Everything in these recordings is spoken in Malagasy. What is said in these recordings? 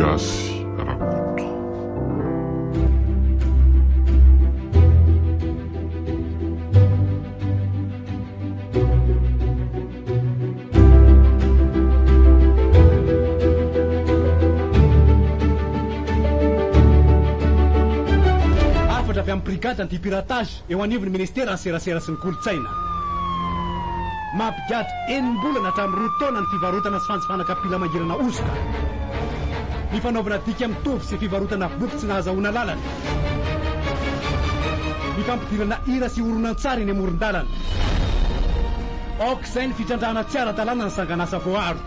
Gasy Rakoto. Hafatra avy amin'ny Brigade anti-piratage eo anivon'ny Ministeran'ny Serasera sy ny Kolontsaina. Mampigadra enim-bolana hatramin'ny roa taona ny fivarotana sy fanjifana kapila mangirana hosoka. Ny fanaovana dika mitovy sy fivarotana boky tsy nahazahoana alalana. Ny fampidirana hira sy horonantsary eny amoron-dalana. Aoka izay ny fitrandrahana tsy ara-dalàna ny sangan'asa voaaro.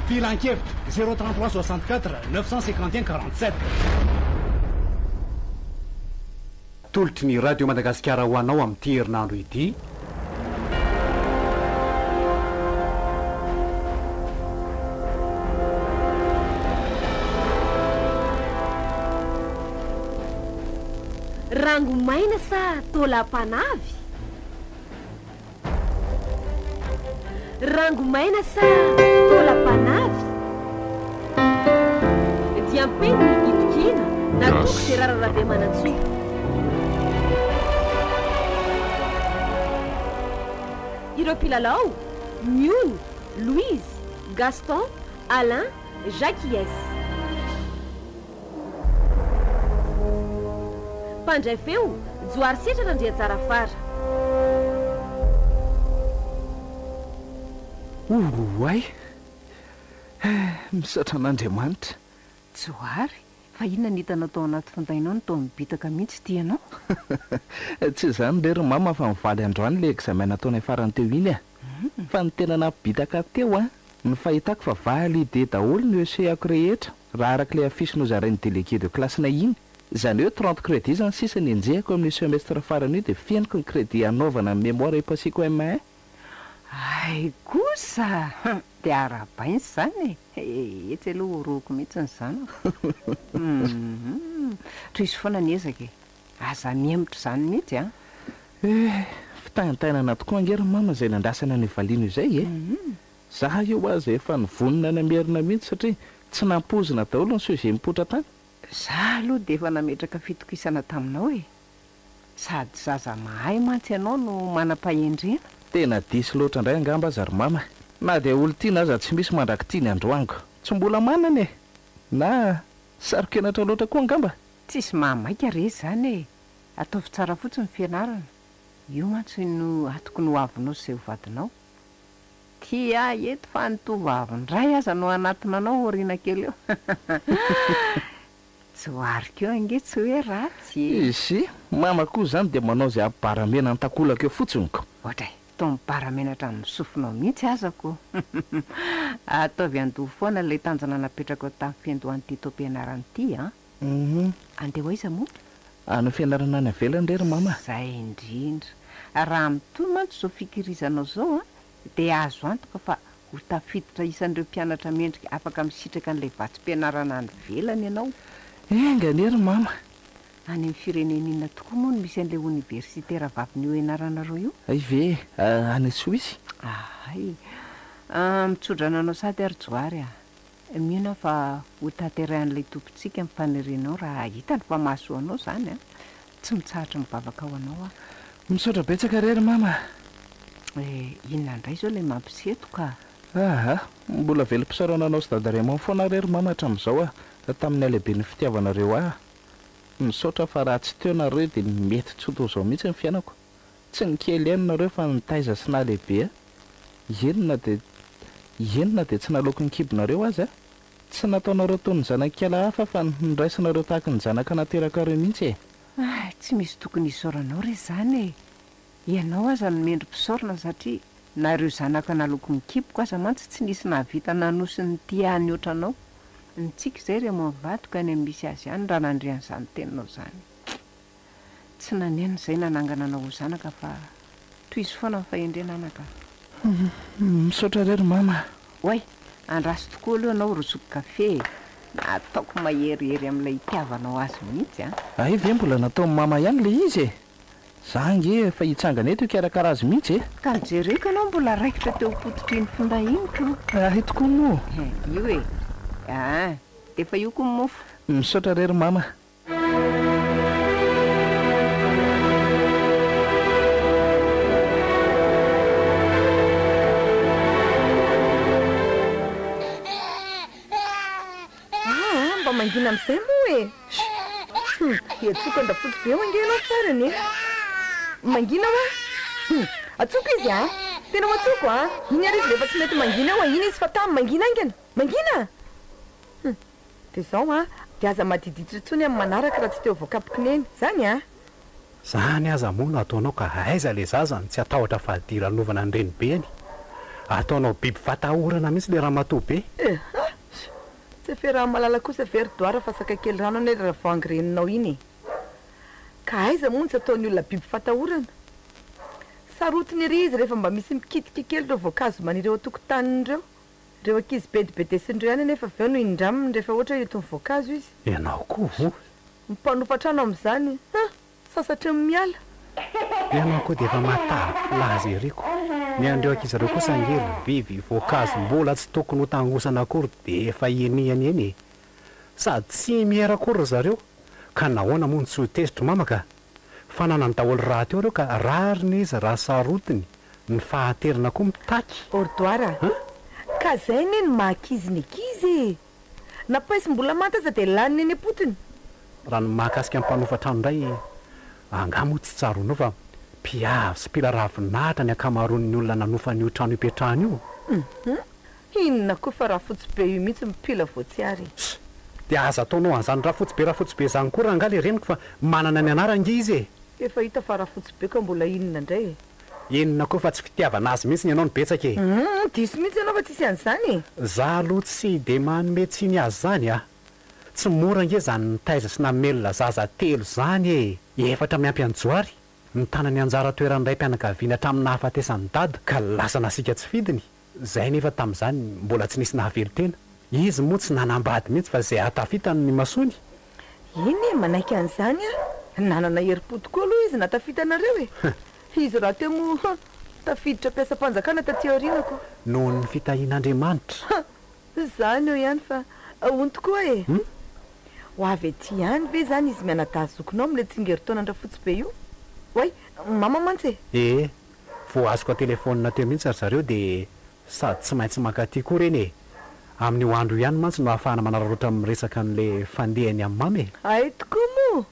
Filan-kevitra, zéro 33 64 951 47. Atolotry ny Radio Madagasikara ho anao amin'ity herinandro ity. Rangomaina sa taolam-panavy? Rangomaina sa taolam-panavy? Diam-peniny itokiana natoky Gérard Rabemanantsoa. Ireo mpilalao, Miony, Louise, Gaston, Alain, Jacquies. Mpandray feo, Johary Setra Randriatsarafara. Oay! Eh, misaotra an'Andriamanitra. Johary, fa inona no hitanao tao anaty findainao no toa mibitaka mihitsy ity ianao? Tsy izany re ry mama fa nivaly androany ilay examen nataonay farany teo iny ah. Fa ny tena nampibitaka ahy teo an, ny fahitako fa validé daholo ny EC-ako rehetra raha araka ilay affiche nozarain'ny délégué de classe-nay iny. Izany hoe 30 crédits izany sisa ny enjehiko amin'io semestre farany io dia fenoko ny crédit hanaovana ny mémoire hipasiako M1. Hay kosa! Dia arahabaina izany e! Etsy aloha horohoko mihitsy ny zanako. Humm. Tohizo foana ny ezaka e! Aza mihemotra izany mihitsy an! Eh! Fitaintainana tokoa ange ry mama izay nandrasana an'io valiana io izay e! Za io aza efa nivonona ny hamerina mihitsy satria tsy nampoizina daholo ny sujet mipoitra tany. Za aloha dia efa nametraka fitokisana taminao e! Sady zaza mahay mantsy ianao no manam-pahendrena. Tena diso loatra indray angamba aza ry mama. Na dia olon-tiana aza tsy misy mandrak'ity ny androaniko. Tsy mbola manana e! Na saro-kenatra loatra koa angamba? Tsisy mahamaika re izany e! Ataovy tsara fotsiny ny fianarana. Io mantsy no atoky ny hoavinao sy izay ho vadinao. Tia ahy eto fa ny tovovavy indray aza no hanatona anao aoriana kely eo. Johary koa ange tsy hoe ratsy e! Izy, mama koa izany dia manao izay hampibara-mena ny takolaka eo fotsiny ko! Ohatra e, toa mibara-mena hatramin'ny sofinao mihitsy aza ko! Ataovy an-doha foana ilay tanjona napetrakao tamin'ny fiandohan'ity taom-pianarana ity an! Andeha ho aiza moa? Hanao fianarana any ivelany re ry mama a! Izay indrindra. Raha mitohy mantsy izao fikirizanao izao an, dia azo antoka fa ho tafiditra isan'ireo mpianatra mendrika afaka misitraka an'ilay vatsim-pianarana any ivelany ianao. Enga anie ry mama! Any amin'ny firenena inona tokoa moa no misy an'ilay oniversite rahavavin'io ianaranareo io? Hay ve e! Any Soisy? Hay! Mitsodrano anao sady aho ry Johary a! Mino aho fa ho tanterahin'ilay Tompontsika ny fanirianao raha hitany fa mahasoa anao izany an! Tsy mitsahatra mivavaka ho anao aho. Misaotra betsaka re ry mama a! Eh, inona indray izao ilay mampiseto ka? Aa! Mbola velom-pisaorana anao sy Dada Raymond foana re ry mama hatramin'izao a! Tamin'ny halehiben'ny fitiavanareo ahy. Misaotra fa raha tsy teo nareo dia mety tsy ho toa izao mihitsy ny fiainako. Tsy nikely aina nareo fa nitaiza sy nahalehibe ahy. Eny na dia eny na dia tsy naloaky ny kibonareo aza, tsy nataonareo toy ny zanak'ikala hafa fa noraisinareo tahaky ny zanaka naterakareo mihitsy e! Hay, tsy misy tokony hisaoranao re izany e! Ianao aza no mendri-pisaorana satria na ireo zanaka naloaky ny kiboko aza mantsy tsy nisy nahavita nanosy nitia ahy nihoatra anao. Nitsiky izay Raymond vadiko any amin'ny misy azy any raha nandre an'izany teninao izany. Tsy nanenina izay nanangana anao ho zanaka fa tohizo foana ny fahendrena anaka a. Misaotra re ry mama a. Oay! Andraso tokoa aloha ianao rosoko kafe e! Nataoko maherihery amin'ilay itiavanao azy mihitsy an! Hay ve mbola nataon'i mama ihany ilay izy e! Za ange efa hitsangana eto hikarakara azy mihitsy e! Ka nojereko ianao mbola raikitra teo am-pototr'iny finday iny ko! Hay tokoa moa! Io e! Aa! Dia efa io koa ny mofo. Misaotra re ry mama. Aa mba mangina amin'izay moa e! Hum, hiantsoako an-dRafotsy be eo ange ianao farany e! Mangina hoa! Hum, antsoiko izy a! Tena ho antsoiko a! Iny ary izy rehefa tsy mety mangina eo a! Iny izy fa tamy mangina haingana! Mangina! Hum, dia izao a, dia aza madiditra intsony amin'ny manaraka raha tsy te ho voakapoky neny, zany a! Zany aza moa no ataonao ka aiza le zaza no tsy hatahotra fadiranovana ny renibeny? Ataonao biby fatahorana mihitsy le ramatoa be. Eh! Tsy Feramalala kosa ve ry Doara fa saka kely rano anie ry Ravoahangy reninao iny e! Ka aiza moa no tsy ataon'ny olona biby fatahorana? Sarotiny ery izy rehefa mba misy mikitika kely ireo voankazo maniry eo an-tokotaniny ireo. Ireo ankizy bedibedesiny ireo ihany anefa avy eo no indraminy rehefa ohatra hoe hioty ny voankazo izy. Ianao koa vo? Mpanofa trano amin'izany, huh! Sasatry ny miala. Ianao koa dia efa matavy filaza ery ko. Ny an'ireo ankizy ireo kosa ange ry Vivy voankazo mbola tsy tokony ho tangosana akory dia efa iniany eny e. Sady tsy miera akory ry zareo. Ka nahoana moa no tsy ho tezitry mama ka. Fananany daholo rahateo ireo ka rariny izy raha sarotiny, ny fahaterana koa mitaky. Ordoir a! Ka zay anie no maha ankizy ny ankizy e! Na paiso mbola manta aza dia laniny eny am-potony. Raha ny mahakasika ny mpanofa trano indray, angaha moa tsy tsaroanao fa mpiavy sy mpila ravinahitra ny ankamaroan'ny olona nanofa an'io trano ipetrahana io? Hum! Inona koa fa rafotsy be io mihitsy no mpila voatsiary e! Ss! Dia aza ataonao an'izany rafotsy be rafotsy be izany koa rangahy le reniko fa manana ny anarany ange izy e! Efa hita fa rafotsy be ka mbola inona indray e! Inona koa fa tsy fitiavana azy mihitsy ny anao no betsaka e! Humm diso mihitsy ianao fa tsisy an'izany e! Za aloha tsy de manome tsiny azy zany a! Tsy mora ange zany nitaiza sy namelona zaza telo zany e! Efatra miampy an'i Johary, nitana ny anjara toeran'ny raim-pianakaviana hatramin'ny nahafatesan'i Dada ka lasa nasiaka tsy fidiny. Zay nefa tamin'izany mbola tsy nisy nahavelon-tena. Izy moa tsy nanambady mihitsy fa izay hahatafita no nimasoany. Eny e, manaiky an'izany aho. Nanana herim-po tokoa aloha izy nahatafita anareo e. Izy rahateo moa tafiditra mpiasam-panjakana taty aoriana ko. Noho ny fitahian'Andriamanitra. Ha! Izany eo ihany fa hono tokoa e! Ho avy aty ihany ve izany izy mianadahy zokinao amin'ilay tsingerin-taonan-dRafotsy be io? Oay, mama mantsy e! Ee, Vao azoko an-telefaonina teo mihitsy ry zareo dia sady tsy maintsy mankaty koa ireny e! Amin'io andro io ihany mantsy no ahafahana manararaotra miresaka an'ilay fandehany amin'i Mama e! Hay tokoa moa!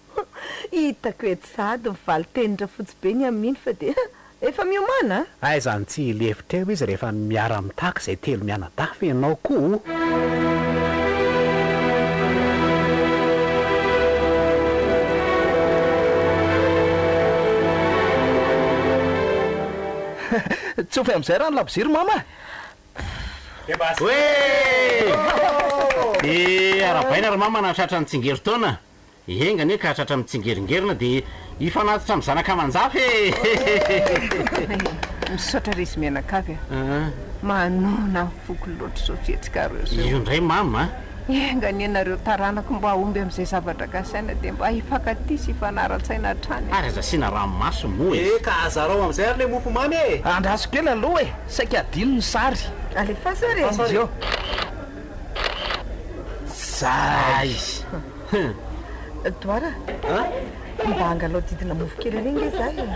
Hitako eto sahady ny valin-tenin-dRafotsy be ny amin'iny fa dia efa miomàna a! Aiza no tsy hilefitra eo izy rehefa miara-mitaky izay telo mianadahy fa ianao koa o! Tsofy amin'izay raha ny labozia ry mama a! Oe! Dia arahabaina ry mama nahatratra ny tsingerin-taona. Enga anie ka hatratra mitsingeringerina dia hifanatitra amin'ny zanaka aman-jafy e! Misaotra re izy mianakavy a! Manohina ny foko loatra izao fihetsikareo izao. Io indray mama a! Enga anie nareo taranako mba hahomby amin'izay zavatra kasaina dia mba hifankatia sy hifanara-tsaina hatrany e! Ary aza asiana ranomaso moa e! Eka, azarao amin'izay ary ilay mofo mamy e! Andraso kely aloha e! Saika adino ny sary. Alefaso ary e! Alefaso. Zay! Hum. Doara a! Mba angalao didina mofo kely ery nge za e!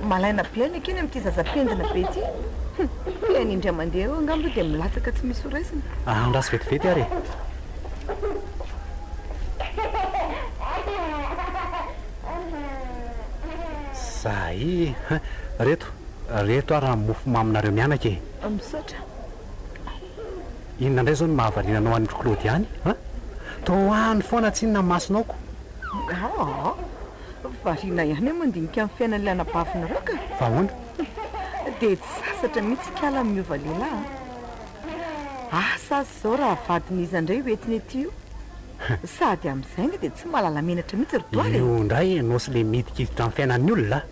Malaina be any ankeny amin'ity zaza pendina be ity. Hum! Pehiny indray mandeha eo angamba io dia milatsaka tsy misy ho raisina. Andraso vetivety ary e! Zay! Reto, reto ary ny mofo maminareo mianaka e! Misaotra. Inona indray izao no mahavariana anao any ry Claude any an? Toa any foana tsinona ny masonao ko. Aa! Variana ihany aho mandinika ny fiainan'ilay anabavinareo ka. Fa ahoana? Dia tsy sasatra mihitsy ikala ny miova lehilahy an! Asa aza izao raha vadin'iza indray io entiny ety io. Sady amin'izay ange dia tsy mahalala menatra mihitsy ry Doara e! Io indray ianao sy ilay midikiditra amin'ny fiainan'ny olona a!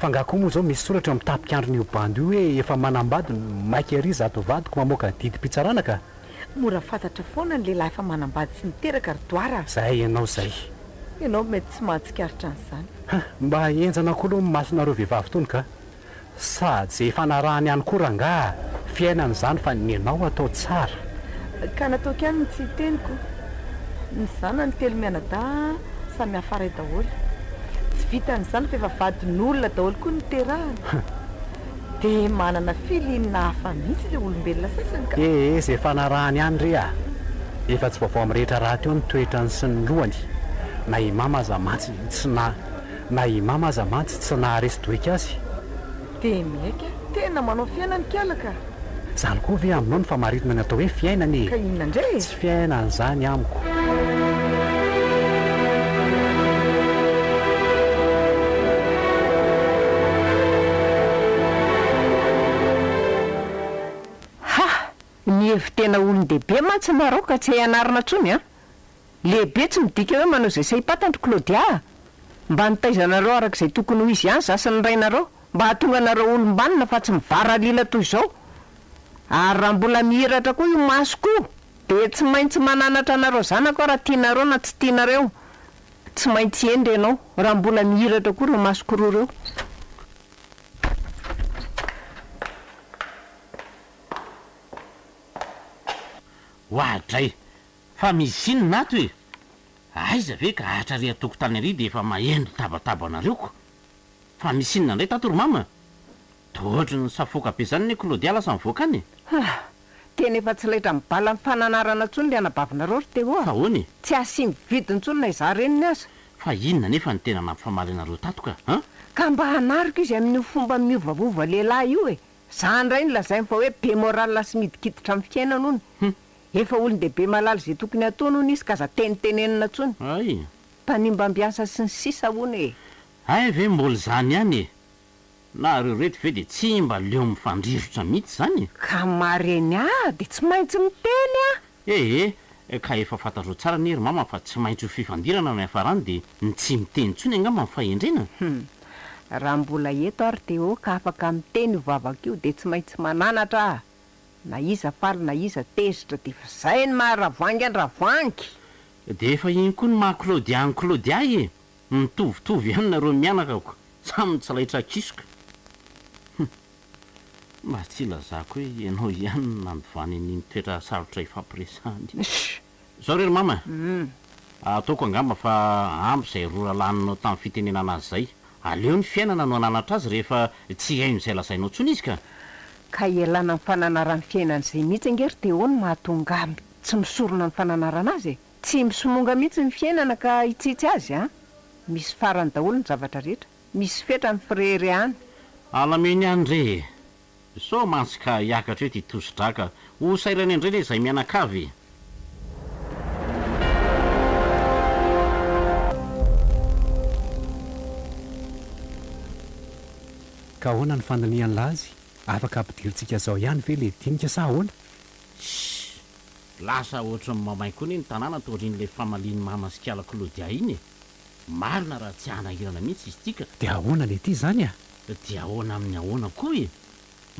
Fa nga koa moa zao misy soratra eo amin'ny tapik'andron'io bandy io hoe efa manambady no maika ery zato vadiko mamoaka didim-pitsarana ka! Mora fantatra foana ny lehilahy efa manambady sy niteraka ry Doara a! Zay ianao zay. Ianao mety tsy mahatsikaritra an'izany. Ha! Mba henjana koa aloha ny masonareo vehivavy tony ka! Sady ze ifanarahany ihany koa rangaha, fiainana izany fa nenao atao tsara. Ka nataoko ihany ny tsy hiteniko. Ny zanany telo mianadahy samy hafa ray daholo. Tsy vitan'izany fa efa vadin'olona daholo koa no niterahany. Dia manana feeling hafa mihitsy ilay olombelona sasany ka. Ee, izay fanarahany ihany re a! Efa tsy vaovao amin'ny rehetra rahateo ny toetrany sy ny lohany. Na i Mama aza mantsy tsy na na i Mama aza mantsy tsy naharesy doika azy. Dia miaiky aho, tena manao fiainana ikala ka! Izany koa ve aminao no famaritana ny atao hoe fiainana e? Ka inona indray e? Tsy fiainana izany amiko. Ha! Mihevi-tena olon-dehibe mantsy nareo ka tsy hay anarina intsony an! Lehibe tsy midika hoe manao izay saim-pantany ry Claudia a! Mba nitaiza anareo araka izay tokony ho izy ihany za sy ny rainareo mba hahatonga anareo olom-banona fa tsy mivaralila toy izao. Ary raha mbola mihiratra koa io masoko io dia tsy maintsy mananatra anareo zanako aho raha tianareo na tsy tianareo. Tsy maintsy hendry ianao raha mbola mihiratra koa ireo masoko roa ireo. Oadray! Fa misy inona ato e? Aiza ve ka hatrary an-tokotany ary dia efa maheno ny tabatabanareo ko! Fa misy inona indray tato ry mama? Toa ohatry ny safoaka be izany anie Claudia lasa nivoaka any e! Hah! Tena efa tsy laitra amin'ny balan'ny fananarana intsony ilay anabavinareo ry Théo a! Fa ahoana e? Tsy asiany vidiny intsony na izaho reniny aza! Fa inona anefa no tena nampifamaly anareo tato ka? An? Ka mba hanariko izy amin'io fomba miovaova lehilahy io e! Za indray no lazainy fa hoe be moral sy midikiditra amin'ny fiainana hono. Hum! Efa olon-dehibe mahalala izay tokony hataony hono izy ka aza tenitenenina intsony. Hay! Mpanimba ambiansa sy ny sisa hono e! Hay ve mbola izany ihany e! Nareo reto ve dia tsy mba leo mifandrirotra mihitsy izany e? Ka mareny ahy dia tsy maintsy miteny aho! Ee, ka efa fantatrao tsara anie ry mama fa tsy maintsy ho fifandirana no hiafarany dia ny tsy miteny intsony angamba ny fahendrena? Hum! Raha mbola eto aho ry Théo ka afaka miteny io vavako io dia tsy maintsy mananatra aho! Na iza faly na iza tezitra dia efa zay ny maha Ravoahangy an-dRavoahangy! Dia efa iny koa ny maha Claudia an'i Claudia e! Mitovitovy ihany nareo mianaka ko! Samy tsy laitra kisoka! Hum! Mba tsy ilazako hoe ianao ihany no nandovany an'iny toetra sarotra ifampiresahana iny. Zao re ry mama a! Ataoko angamba fa ampy izay rora laninao tamin'ny fitenenana azy izay. Aleo ny fiainana no hananatra azy rehefa tsy hihaino izay lazainao intsony izy ka! Ka ialana amin'ny fananaran'ny fiainana izay mihitsy ange ry Théo no mahatonga ahy tsy misorona amin'ny fananarana azy e! Tsy misomonga mihitsy ny fiainana ka hitsitsy azy an! Misy farany daholo ny zavatra rehetra. Misy fetra ny fireherehana. Alamino ihany re e! Sao mantsy ka hiakatra eo ity tosi-drà ka ho sairana indray le izay mianakavy e! Ka ahoana ny fandinihan'lah azy? Afaka ampidirintsika zao ihany ve le dinika sa ahoana? Shh! Lasa ohatran'ny mamay koa anie ny tanàna taorian'ilay famalian'i mama sy kiala Claudia iny e! Marina raha tsy hanahirana mihitsy izy ity ka! Dia ahoana le ty zany a? Dia ahoana amin'ny ahoana koa e?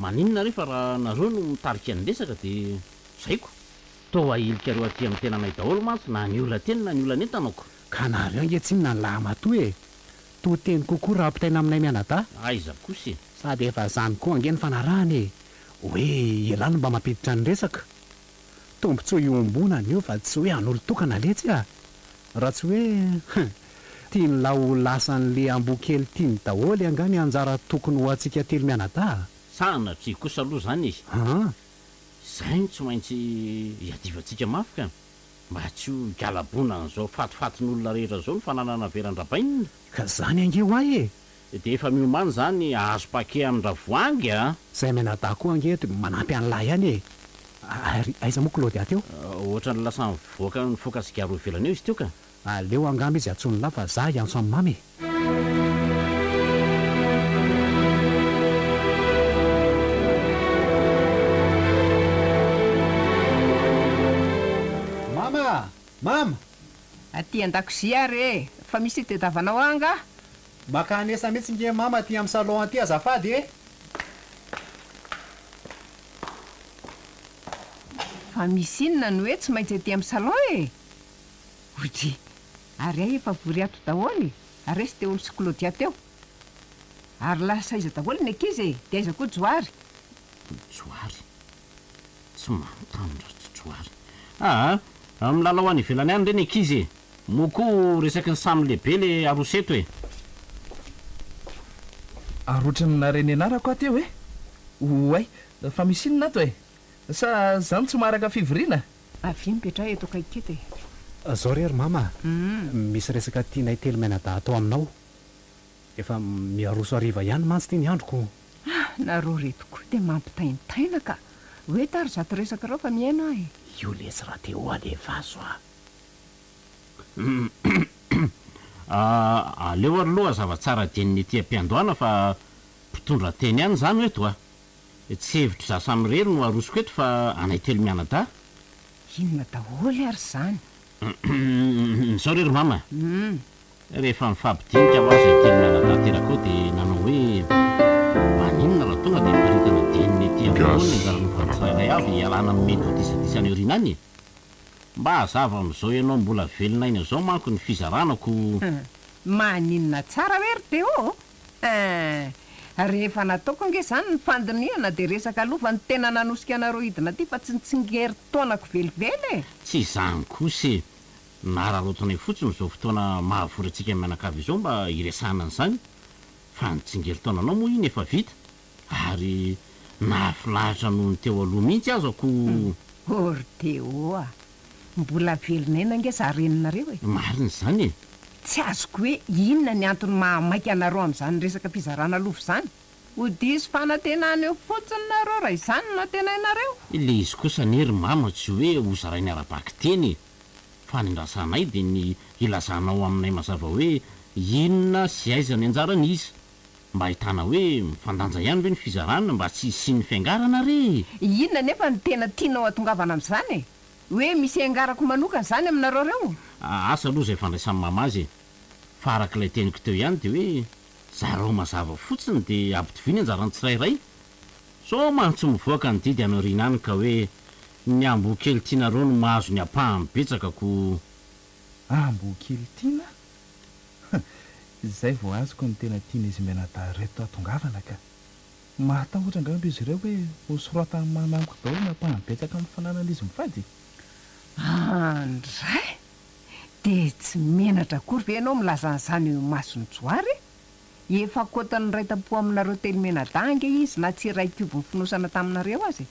Maninona re fa raha nareo no mitarika ny resaka dia zay ko! Toa ahilikareo aty amin'ny tenanay daholo mantsy na ny ola-teny na ny olan'entana ko! Ka nareo ange tsinona ny lahimatoa e! To teny kokoa raha ampitaina aminay mianadahy. Aiza kosa e! Sady efa zany koa ange ny fanarahana e! Hoe ialahy no mba mampiditra ny resaka. Tombotsoa iombonana io fa tsy hoe an'olon-tokana letsy a! Raha tsy hoe hein! Tian'lah ho lasan'le amboa kely tiany daholo angaha ny anjara tokony ho antsika telo mianadahy a! Sanatria kosa aloha izany e! An! Izay no tsy maintsy iadivantsika mafy ka! Mba tsy ho galabona an'izao fatifatin'olona rehetra izao ny fananana veran-dRabainina. Ka zany ange ho ahy e! Dia efa miomàna izany hahazo paquet amin-dRavoahangy a! Zay mianadahy koa ange dia manampy an'lah ihany e! Ary aiza moa Claudia teo? Ohatran'ny lasa nivoaka nifoka sigara ivelany eo izy teo ka! Aleo angamba izy antsoin'lah fa za hiantso an'i Mamy e! Mama a! Mama! Aty an-dakozia ary e! Fa misy itediavanao ahy angaha? Makanesa mihitsy nge mama aty am salon aty azafady e! Fa misy inona no hoe tsy maintsy aty am salon e? Odry! Ary hay efa vory ato daholo e! Ary aiza Théo sy Claudia teo? Ary lasa aiza daholo ny ankizy e? Dia aiza koa Johary? Johary? Tsy manontany raha tsy Johary. Aa! Milalao any ivelany any re ny ankizy e! Moa koa resaky ny samy lehibe le aroso eto e! Ary ohatran'ny nahare ny anarako aho teo e! Oay, fa misy inona ato e? Sa zany tsy maharaka fivoriana? Avia mipetraha eto akaiky eto e! Zao re ry mama a! Misy resaka tianay telo mianadahy atao aminao. Efa miharoso hariva ihany mantsy ity ny androko. Ah! Nareo reto koa dia mampitaintaina ka! Ho eto ary izato resaka ireo fa mihaino aho e! Io lesy raha te ho alefaso a! Aleo aloha hazava tsara dieny ety am-piandohana fa mpitondra teny ihany izany eto a! Tsy hevitro za samirery no arosoko eto fa anay telo mianadahy. Inona daholo ary izany? Izao re ry mama a! Rehefa nifampidinika hoa izay telo mianadahy terakao dia nanao hoe maninona raha tonga dia miparitana dieny ety am-povoany ny Gasy anjara lovan'ny tsirairay Rakoto. avy hialana amin'ny mety ho disadisa any aoriana any e! Mba hazava amin'izao ianao mbola velona aina izao manko ny fizarana ko. Maninona tsara hoe ry Théo? Hein! Rehefa nataoko ange izany ny fandinihana dia resaka lova no tena nanosika anareo hidina aty fa tsy ny tsingerin-taonako velively e! Tsy izany kosa e! Nararaotinay fotsiny izao fotoana mahavory antsika mianakavy izao mba hiresahana an'izany fa ny tsingerin-taonanao moa iny efa vita ary nahafinaritra noho ny teo aloha mihitsy aza ko! Oh ry Théo a! Mbola velon'aina ange za reninareo e! Marina izany e! Tsy azoko hoe inona ny antony mahamaika anareo amin'izany resaka fizarana lova izany? Ho diso fanantenana eo fotsiny nareo raha izany no antenainareo! Ilay izy kosa anie ry mama tsy hoe hozarainy ara-bakiteny e! Fa ny andrasanay dia ny hilazanao aminay mazava hoe inona sy aiza ny anjaran'iza. Mba ahitana hoe mifandanja ihany ve ny fizarana mba tsy hisian'ny fiangarana re e! Inona anefa no tena tianao hatongavana amin'izany e? Hoe misy iangarako manokana izany aminareo ireo? Asa aloha izay fandraisan'i mama azy e! Fa araka ilay teniko teo ihany dia hoe zarao mazava fotsiny dia ampitoviana anjaran'ny tsirairay. Sao mantsy mivoaka ny didy any aoriana any ka hoe ny amboa kely tianareo no mahazo ny ampahany betsaka ko. Amboa kely tiana? Izay vao azoko ny tena tian'izy mianadahy ireto hahatongavana ka. Mahatahotra angamba izy ireo hoe ho soratan'i mama amiko daholo ny ampahany betsaka amin'ny fananan'izy mivady? Andray! Dia tsy menatra akory ve ianao milaza an'izany eo imason'i Johary e? Efa quote-n'ny iray tampo aminareo telo mianadahy ange izy na tsy iray kibo nifonosana taminareo aza e!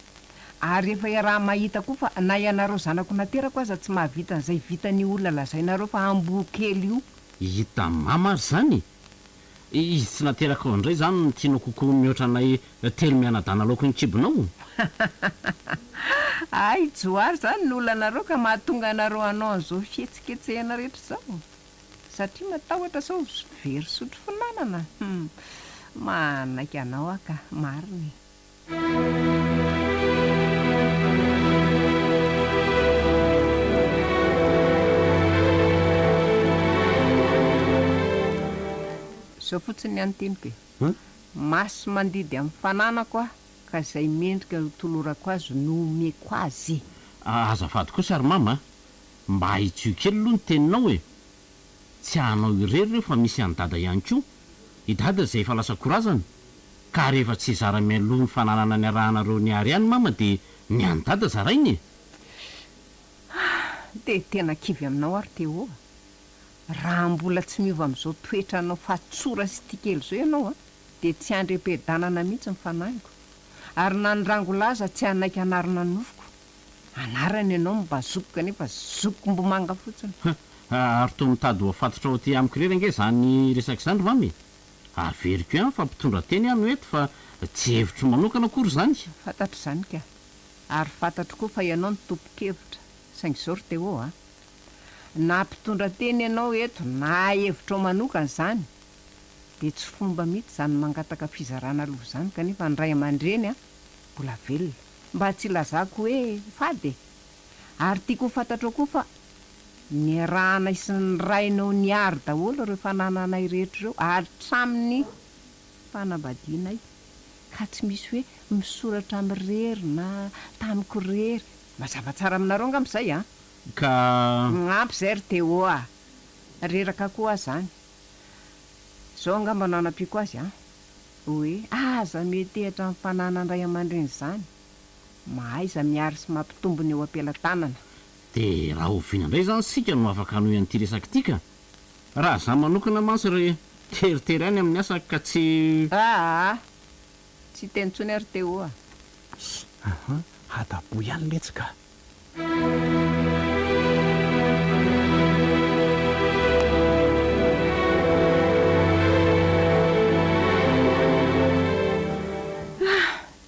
Ary efa iaraha-mahita koa fa na ianareo zanako naterako aza tsy mahavita an'izay vitan'io olona lazainareo fa amboa kely io. Hitan'i mama ary izany e! Izy tsy naterakao indray izany no tianao kokoa mihoatra anay telo mianadahy naloaky ny kibonao? Hay Johary izany no olanareo ka mahatonga anareo hanao an'izao fihetsiketsehana rehetra izao? Satria matahotra sao very sotro finanana? Hum! Manaiky anao aho ka, marina e! Izao fotsiny ny anteniko e! Maso mandidy amin'ny fananako aho ka izay mendrika ho tolorako azy no omeko azy! Azafady kosa ry mama a! Mba ahitsio kely aloha ny teninao e! Tsy anao irery ireo fa misy an'i Dada ihany koa. I Dada izay efa lasa korazana. Ka rehefa tsy hizara mialoha ny fananana niarahanareo niary ihany mama dia ny an'i Dada zaraina e! Ah! Dia tena kivy aminao aho ry Théo a! Raha mbola tsy miova amin'izao toetranao fahatsora sy tia kely izao ianao a! Dia tsy handry am-piadanana mihitsy ny fanahiko. Ary na ny rangolahy aza tsy hanaiky hanarina ny nofoko. Anarany ianao mba zokiko kanefa zokim-bomanga fotsiny. Huh! Ary toa mitady ho afatotra ao aty amiko irery ange izany resaka izany ry mamy e! Averiko ihany fa mpitondra teny aho no eto fa tsy hevitro manokana akory izany. Fantatro izany ka! Ary fantatro koa fa ianao no tompon-kevitra. Saingy izao ry Théo a! Na mpitondra teny ianao eto na hevitrao manokana izany dia tsy fomba mihitsy izany mangataka fizarana lova izany kanefa ny ray aman-dreny mbola velona. Mba tsy ilazako hoe fady e! Ary tiako ho fantatrao koa fa niarahanay sy ny rainao niary daholo ireo fanananay rehetra ireo hatramin'ny fanambadianay ka tsy misy hoe misoratra amin'irery na tamiko irery. Mazava tsara aminareo angamba izay an! Ka. Ampy izay ry Théo a! Reraka koa aho izany. Izao angamba no hanampiako azy an! Hoe aza miantehitra amin'ny fananan-dray aman-dreny izany. Mahaiza miary sy mampitombo ny eo am-pelatanana. Dia rahoviana indray izany isika no afaka hanohy an'ity resaka ity ka? Raha izaho manokana mantsy ry teritery ihany amin'ny asako ka tsy. Aa! Tsy hiteny intsony aho ry Théo a! Aha, hadaboy ihany letsy ka!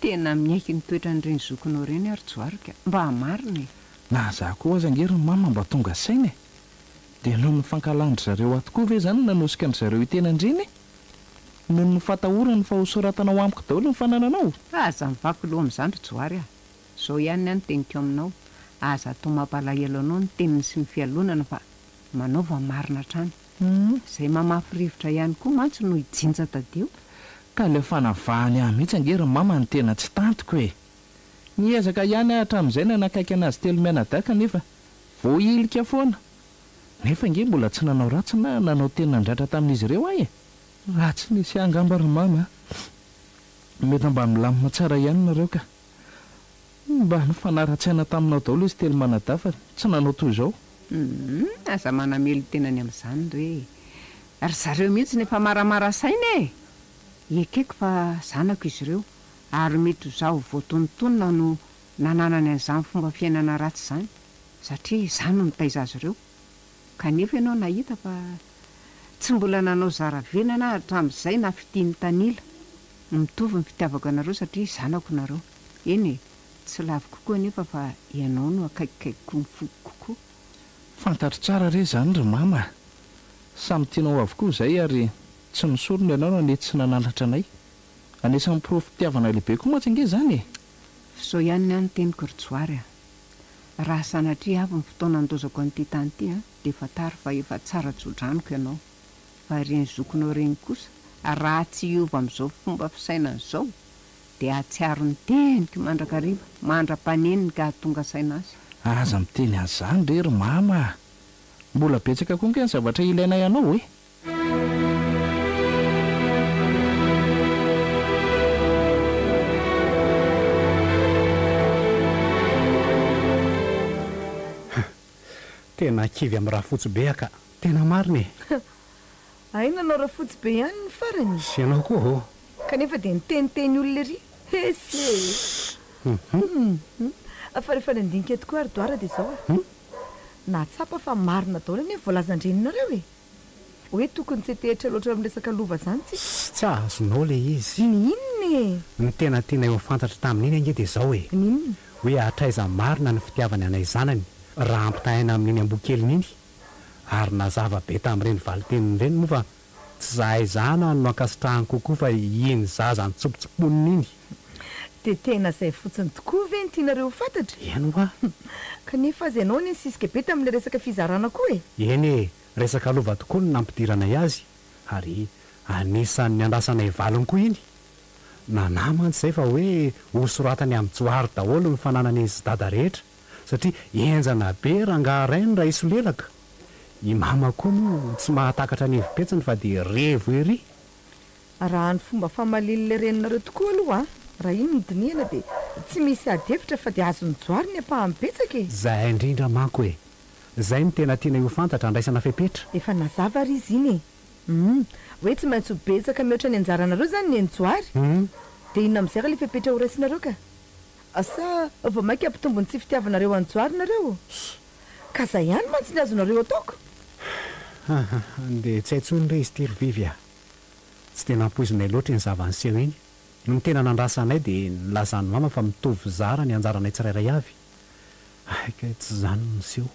Tena miaiky ny toetran'ireny zokinao ireny aho ry Johary ka! Mba marina e! Na za koa aza ange ry mama mba tonga saina e! Dia noho ny fankahalan-dry zareo ahy tokoa ve izany no nanosika an-dry zareo hiteny an'ireny e? Noho ny fatahorany fa ho soratanao amiko daholo ny fanananao? Aza mivaky loha amin'izany ry Johary a! Izao ihany ny ahy no teniko aminao, aza atao mampalahelo anao ny teniny sy ny fialonana fa manaova ny marina hatrany. Izay mamafy rivotra ihany koa mantsy no hijinja tadio. Ka ilay fanavahany ahy mihitsy ange ry mama no tena tsy tantiko e! Niezaka ihany aho hatramin'izay nanakaiky an'azy telo mianadahy kanefa voahilika foana. Nefa ange mbola tsy nanao ratsy na nanao teny nandratra tamin'izy ireo aho e! Raha tsy nisy ahy angamba ry mama a! Mety mba milamina tsara ihany nareo ka! Mba nifanara-tsaina taminao daholo izy telo manadahy fa tsy nanao toy izao. Humm, aza manamelo-tena ny amin'izany re e! Ry zareo mihitsy no efa maramara saina e! Ekeko fa zanako izy ireo ary mety ho izaho voatonontonona no nananany an'izany fomba fiainana ratsy izany satria izaho no nitaiza azy ireo. Kanefa ianao nahita fa tsy mbola nanao zara venana aho hatramin'izay na fitia mitanila. Mitovy ny fitiavako anareo satria zanako nareo. Eny e, tsy laviko koa anefa fa ianao no akaikikaikiko ny foko kokoa. Fantatro tsara re izany ry mama a! Samy tianao avokoa izay ary tsy nisorona ianao na nety sy nananatra anay. Anisan'ny porofom-pitiavana lehibe koa mantsy ange izany e! F'izao ihany ny ahy ny teniko ry Johary a! Raha sanatria avy ny fotoana handozako an'ity tany ity an, dia fantaro fa efa tsara tso-dranoko ianao. Fa ireny zokinao ireny kosa, raha tsy hiova amin'izao fomba fisainany izao, dia hahatsiaro ny teniko mandrakariva, mandra-paneniny ka hahatonga saina azy. Aza miteny an'izany re ry mama a! Mbola betsaka koa ange ny zavatra ilainay anao e! Tena kivy am rafotsy be a ka! Tena marina e! Hay nanao rafotsy be ihany ny farany e! Sy ianao koa ô! Kanefa dia niteniteny olona ery! Hesy e! Hum! Fa rehefa nandinika tokoa ary Doara dia izao a! Nahatsapa fa marina daholo anie ny voalazan-dreninareo e! Hoe tokony tsy hetehitra loatra amin'ny resaka lova izany tsika. Tsy azonao ilay izy. Ny inona e? Ny tena tianay ho fantatra tamin'iny ange dia izao e. Ny inona? Hoe hatraiza marina ny fitiavany anay zanany raha ampitahaina amin'iny amboakeliny iny. Ary nazava be tamin'ireny valin-teniny ireny moa fa tsy zahay zanany no ankasitrahany kokoa fa iny zaza nitsopotsoponiny iny. Dia tena izay fotsiny tokoa ve no tianareo ho fantatra? Eny hoa. Kanefa aza ianao anie nisisika be tamin'ilay resaka fizarana koa e! Eny e! Resaka lova tokoa no nampidiranay azy ary anisan'ny niandrasanay valiny koa iny. Nanahy mantsy izay fa hoe hosoratany amin'i Johary daholo ny fananan'izy sy Dada rehetra satria henjana be rangahy rainy raha hisolelaka. I Mama koa moa tsy mahatakatra ny hevi-petsiny fa dia revo ery. Raha ny fomba famalian'ilay reninareo tokoa aloha an, raha iny no dinihana dia tsy misy ady hevitra fa dia azon'i Johary ny ampahany betsaka e! Zay indrindra manko e! Zay no tena tianay ho fantatra andraisana fepetra. Efa nazava ary izy iny e! Hum! Hoe tsy maintsy ho betsaka mihoatra ny anjaranareo izany ny an'i Johary? Hum! Dia inona amin'izay raha ilay fepetra ho raisinareo ka? Sa vao mainka hampitombo ny tsy fitiavanareo an'i Johary nareo? Ka zay ihany mantsy ny azonareo ataoko! Haha! Dia tsy hay intsony re izy ity ry Vivy a! Tsy dia nampoizinay loatra iny zava-niseho iny. Ny tena nandrasanay dia nilazan'i mama fa mitovy zara ny anjaranay tsirairay avy. Hay kay tsy izany no niseho.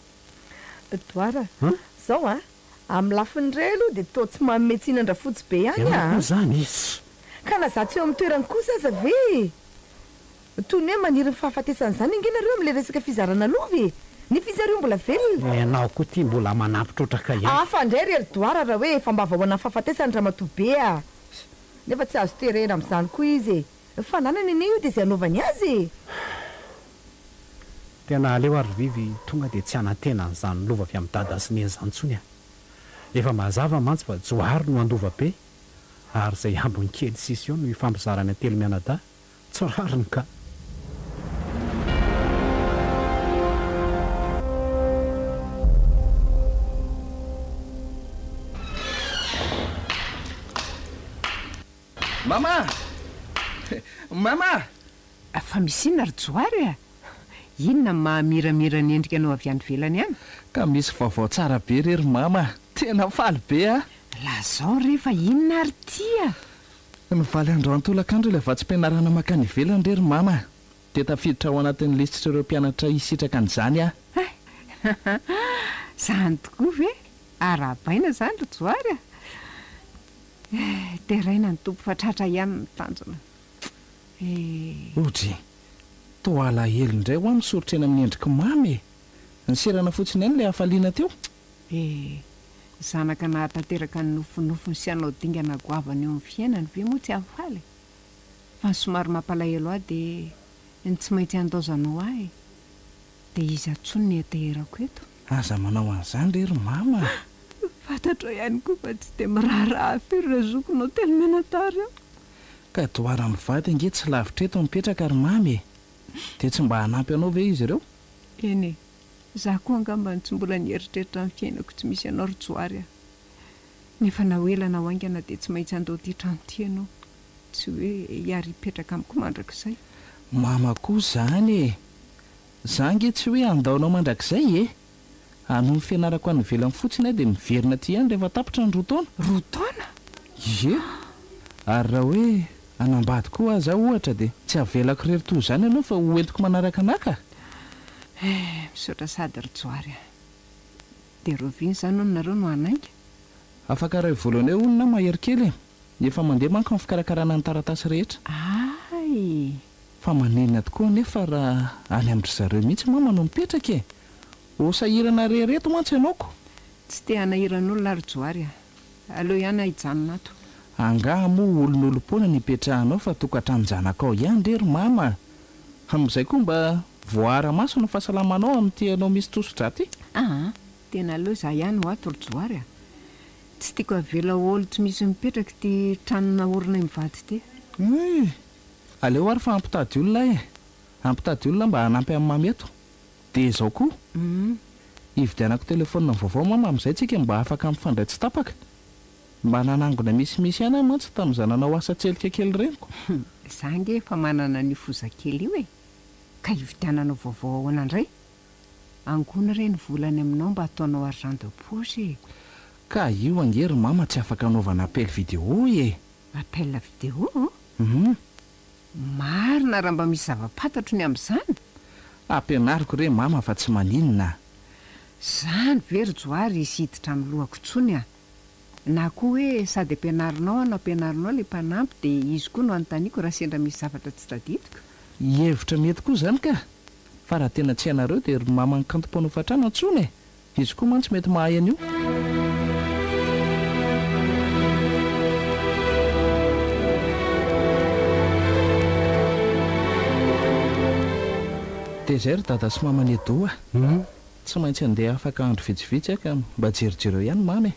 Doara, Zao an! Amin'ny lafiny iray aloha dia toa tsy manome tsiny an-dRafotsy be ihany Ianao an! koa izany izy. Ka na za tsy eo amin'ny toerany kosa aza ve e! Toy ny hoe maniry ny fahafatesana izany ange nareo amin'ilay resaka fizarana lova e! Nefa izy ary io mbola velona. Ianao koa ity mbola manampy trotraka ihany. Hafa indray ry Edouard raha hoe efa mba vahoana ny fahafatesany ramatoa be a! Nefa tsy azo terena amin'izany koa izy e! Fananany anie io dia izay anaovany azy e! Tena aleo ary ry Vivy tonga dia tsy hanantena an'izany lova avy amin'i Dada sy Neny izany intsony a! Efa mazava mantsy fa Johary no handova be ary izay ambiny kely sisa eo no hifampizarana telo mianadahy. Tsy rariny ka! Mama! Mama! Fa misy inona ry Johary a? Inona no maha-miramira ny endrika anao avy any ivelany any? Ka misy vaovao tsara be re ry Mama a! Tena faly be aho! Lazao re fa inona ary ity a? Nivaly androany tolakandro ilay vatsim-pianarana mankany ivelany re ry Mama a! Dia tafiditra ao anatin'ny lisitr'ireo mpianatra hisitraka an'izany aho. Hay! Izany tokoa ve? Arahabaina izany ry Johary a! Eh, deraina ny Tompo fa tratra ihany ny tanjona. Eh. Odry! Toa alahelo indray hoa misoritra eny amin'ny endrik'i Mamy e! Niserana fotsiny ihany ilay hafaliana teo. Eh, zanaka nahatanteraka ny nofinofiny sy hanao dingana goavana eo amin'ny fiainany ve moa tsy hahafaly e? Fa ny somary mampalahelo ahy dia ny tsy maintsy handaozanao ahy e! Dia iza intsony no hianteherako eto? Aza manao an'izany re ry Mama a! Fantatrao ihany koa fa tsy dia miraharaha firy ireo zokinao telo mianadahy ireo. Ka Doara mivady ange tsy lavitra eto mipetraka ry Mamy e! Dia tsy mba hanampy anao ve izy ireo? Eny e! Izaho koa angamba no tsy mbola nieritreritra ny fiainako tsy misy anao ry Johary a! Nefa na ho ela na ho haingana dia tsy maintsy handao ity trano ity ianao. Tsy hoe hiary-hipetraka amiko mandrakizay. Mama koa izany e! Za ange tsy hoe handao anao mandrakizay e! Hanohy ny fianarako any ivelany fotsiny aho dia miverina aty ihany rehefa tapitra ny roa taona. Roa taona? Ie! Ary raha hoe hanambady koa aza aho ohatra dia tsy havelako irery toy izany ianao fa ho entiko manaraka anà ka! Eh! Misaotra sady ry Johary a! Dia rahoviana izany hono nareo no hanainga? Afaka iray volana eo hono na mahery kely e! Efa mandeha manko ny fikarakarana ny taratasy rehetra. Hay! Fa maninona tokoa anefa raha any amin-dry zareo mihitsy mama no mipetraka e! Ho sahirana irery eto mantsy ianao ko! Tsy te hanahiran'olona aho ry Johary a! Aleo ihany aho hijanona ato. Angaha moa olon'olom-poana ny ipetrahanao fa tokantranon-janakao ihany re ry mama a! Amin'izay koa mba voaara-maso ny fahasalamanao amin'ity ianao misy tosi-drà ity. Aa! Tena aleo izaho ihany ho ato ry Johary a! Tsy tiako avela ho olo tsy misy mipetraka ity trano naorinay mivady ity. Humm! Aleo ary fa hampitady olona aho e! Hampitady olona mba hanampy an'i Mamy eto. Dia izao koa, hividianako telefaonina vaovao mama amin'izay tsika mba afaka mifandray tsy tapaka. Mba nanangona misimisy ihany aho mantsy tamin'izaho nanao asa tselika kely ireny ko. Za ange efa manana an'io foza kely io e! Ka hividiananao vaovao ahoana indray? Angony re ny vola any aminao mba ataonao argent de poche e! Ka io ange ry mama tsy afaka anaovana appel vidéo e! Appel vidéo? Hum. Marina raha mba misy zava-pantatro ny amin'izany? Ampianariko re mama fa tsy maninona a! Zany ve ry Johary hisy hiditra amin'ny lohako intsony a! Na koa hoe sady ampianarinao aho no ampianarinao ilay mpanampy dia izy koa no anontaniako raha sendra misy zavatra tsy tadidiko. Hevitra mety koa izany ka! Fa raha tena tsy hainareo dia ry maman'i Kanto mpanofa trano antsoina e! Izy koa mantsy mety mahay an'io. Dia izay ry dada sy maman'i Edo a! Tsy maintsy handeha afaka andro vitsivitsy aho ka mba jerijereo ihany mamy e!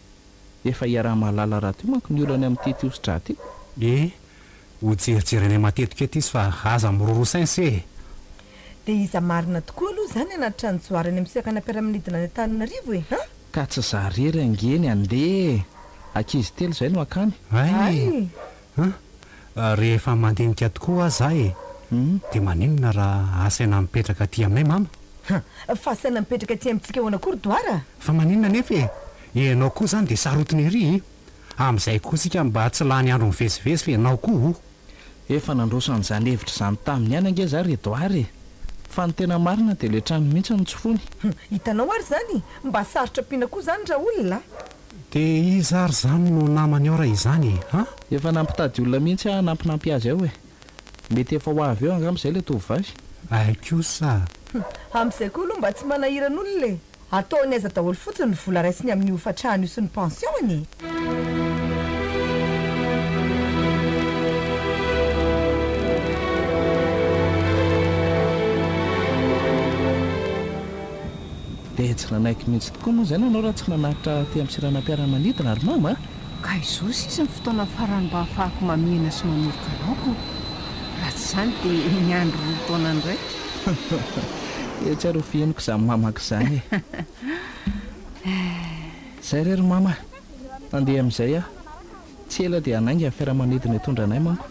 Efa iaraha-mahalala rahateo manko ny olany amin'ity tosi-drà ity. E! Ho jerijerenay matetika eto izy fa aza miroroa sainsa e! Dia iza marina tokoa aloha izany hanatitra an'i Johary any amin'ny seranam-piaramanidina any Antananarivo e? An? Ka tsy za rery ange ny handeha e! Ankizy telo izay no hakany. Hay! An! Rehefa mandinika tokoa aza za e! Dia maninona raha asaina mipetraka aty aminay mama? Han! Fa asaina mipetraka aty amintsika ahoana koa ry Doara a? Fa maninona anefa e? Ianao koa izany dia sarotiny ery e! Amin'izay koa isika mba tsy lany andro mivezivezy fa ianao koa o! Efa nandroso an'izany hevitra izany taminy ihany ange za ry Edouard e! Fa ny tena marina dia ilay trano mihitsy no tsy foiny. Hum! Hitanao ary izany? Mba sarotra ampiana koa izany raolona a! Dia iza ary izany no namany ao raha izany e? An? Efa nampitady olona mihitsy aho hanampinampy azy ao e! Mety efa ho avy eo angamba izay ilay tovovavy. Hay kosa! Hum! Amin'izay koa aloha mba tsy manahiran'olona e! Ataony aiza daholo fotsiny ny vola raisiny amin'io hofantrano io sy ny pension-ny e! Dia tsy nanaiky mihitsy tokoa moa izany ianao raha tsy nanatitra aty amin'ny seranam-piaramanidina ry mama a! Ka izao sisa ny fotoana farany mba hahafahako mamihina sy manoroka anao ko! Raha tsy izany dia miandry roa taona indray. Dia tsy ary ho fihiniko izany mamako izany e! Izay re ry mama a! Handeha amin'izay aho. Tsy ela dia hanainga ny fiaramanidina hitondra anay manko.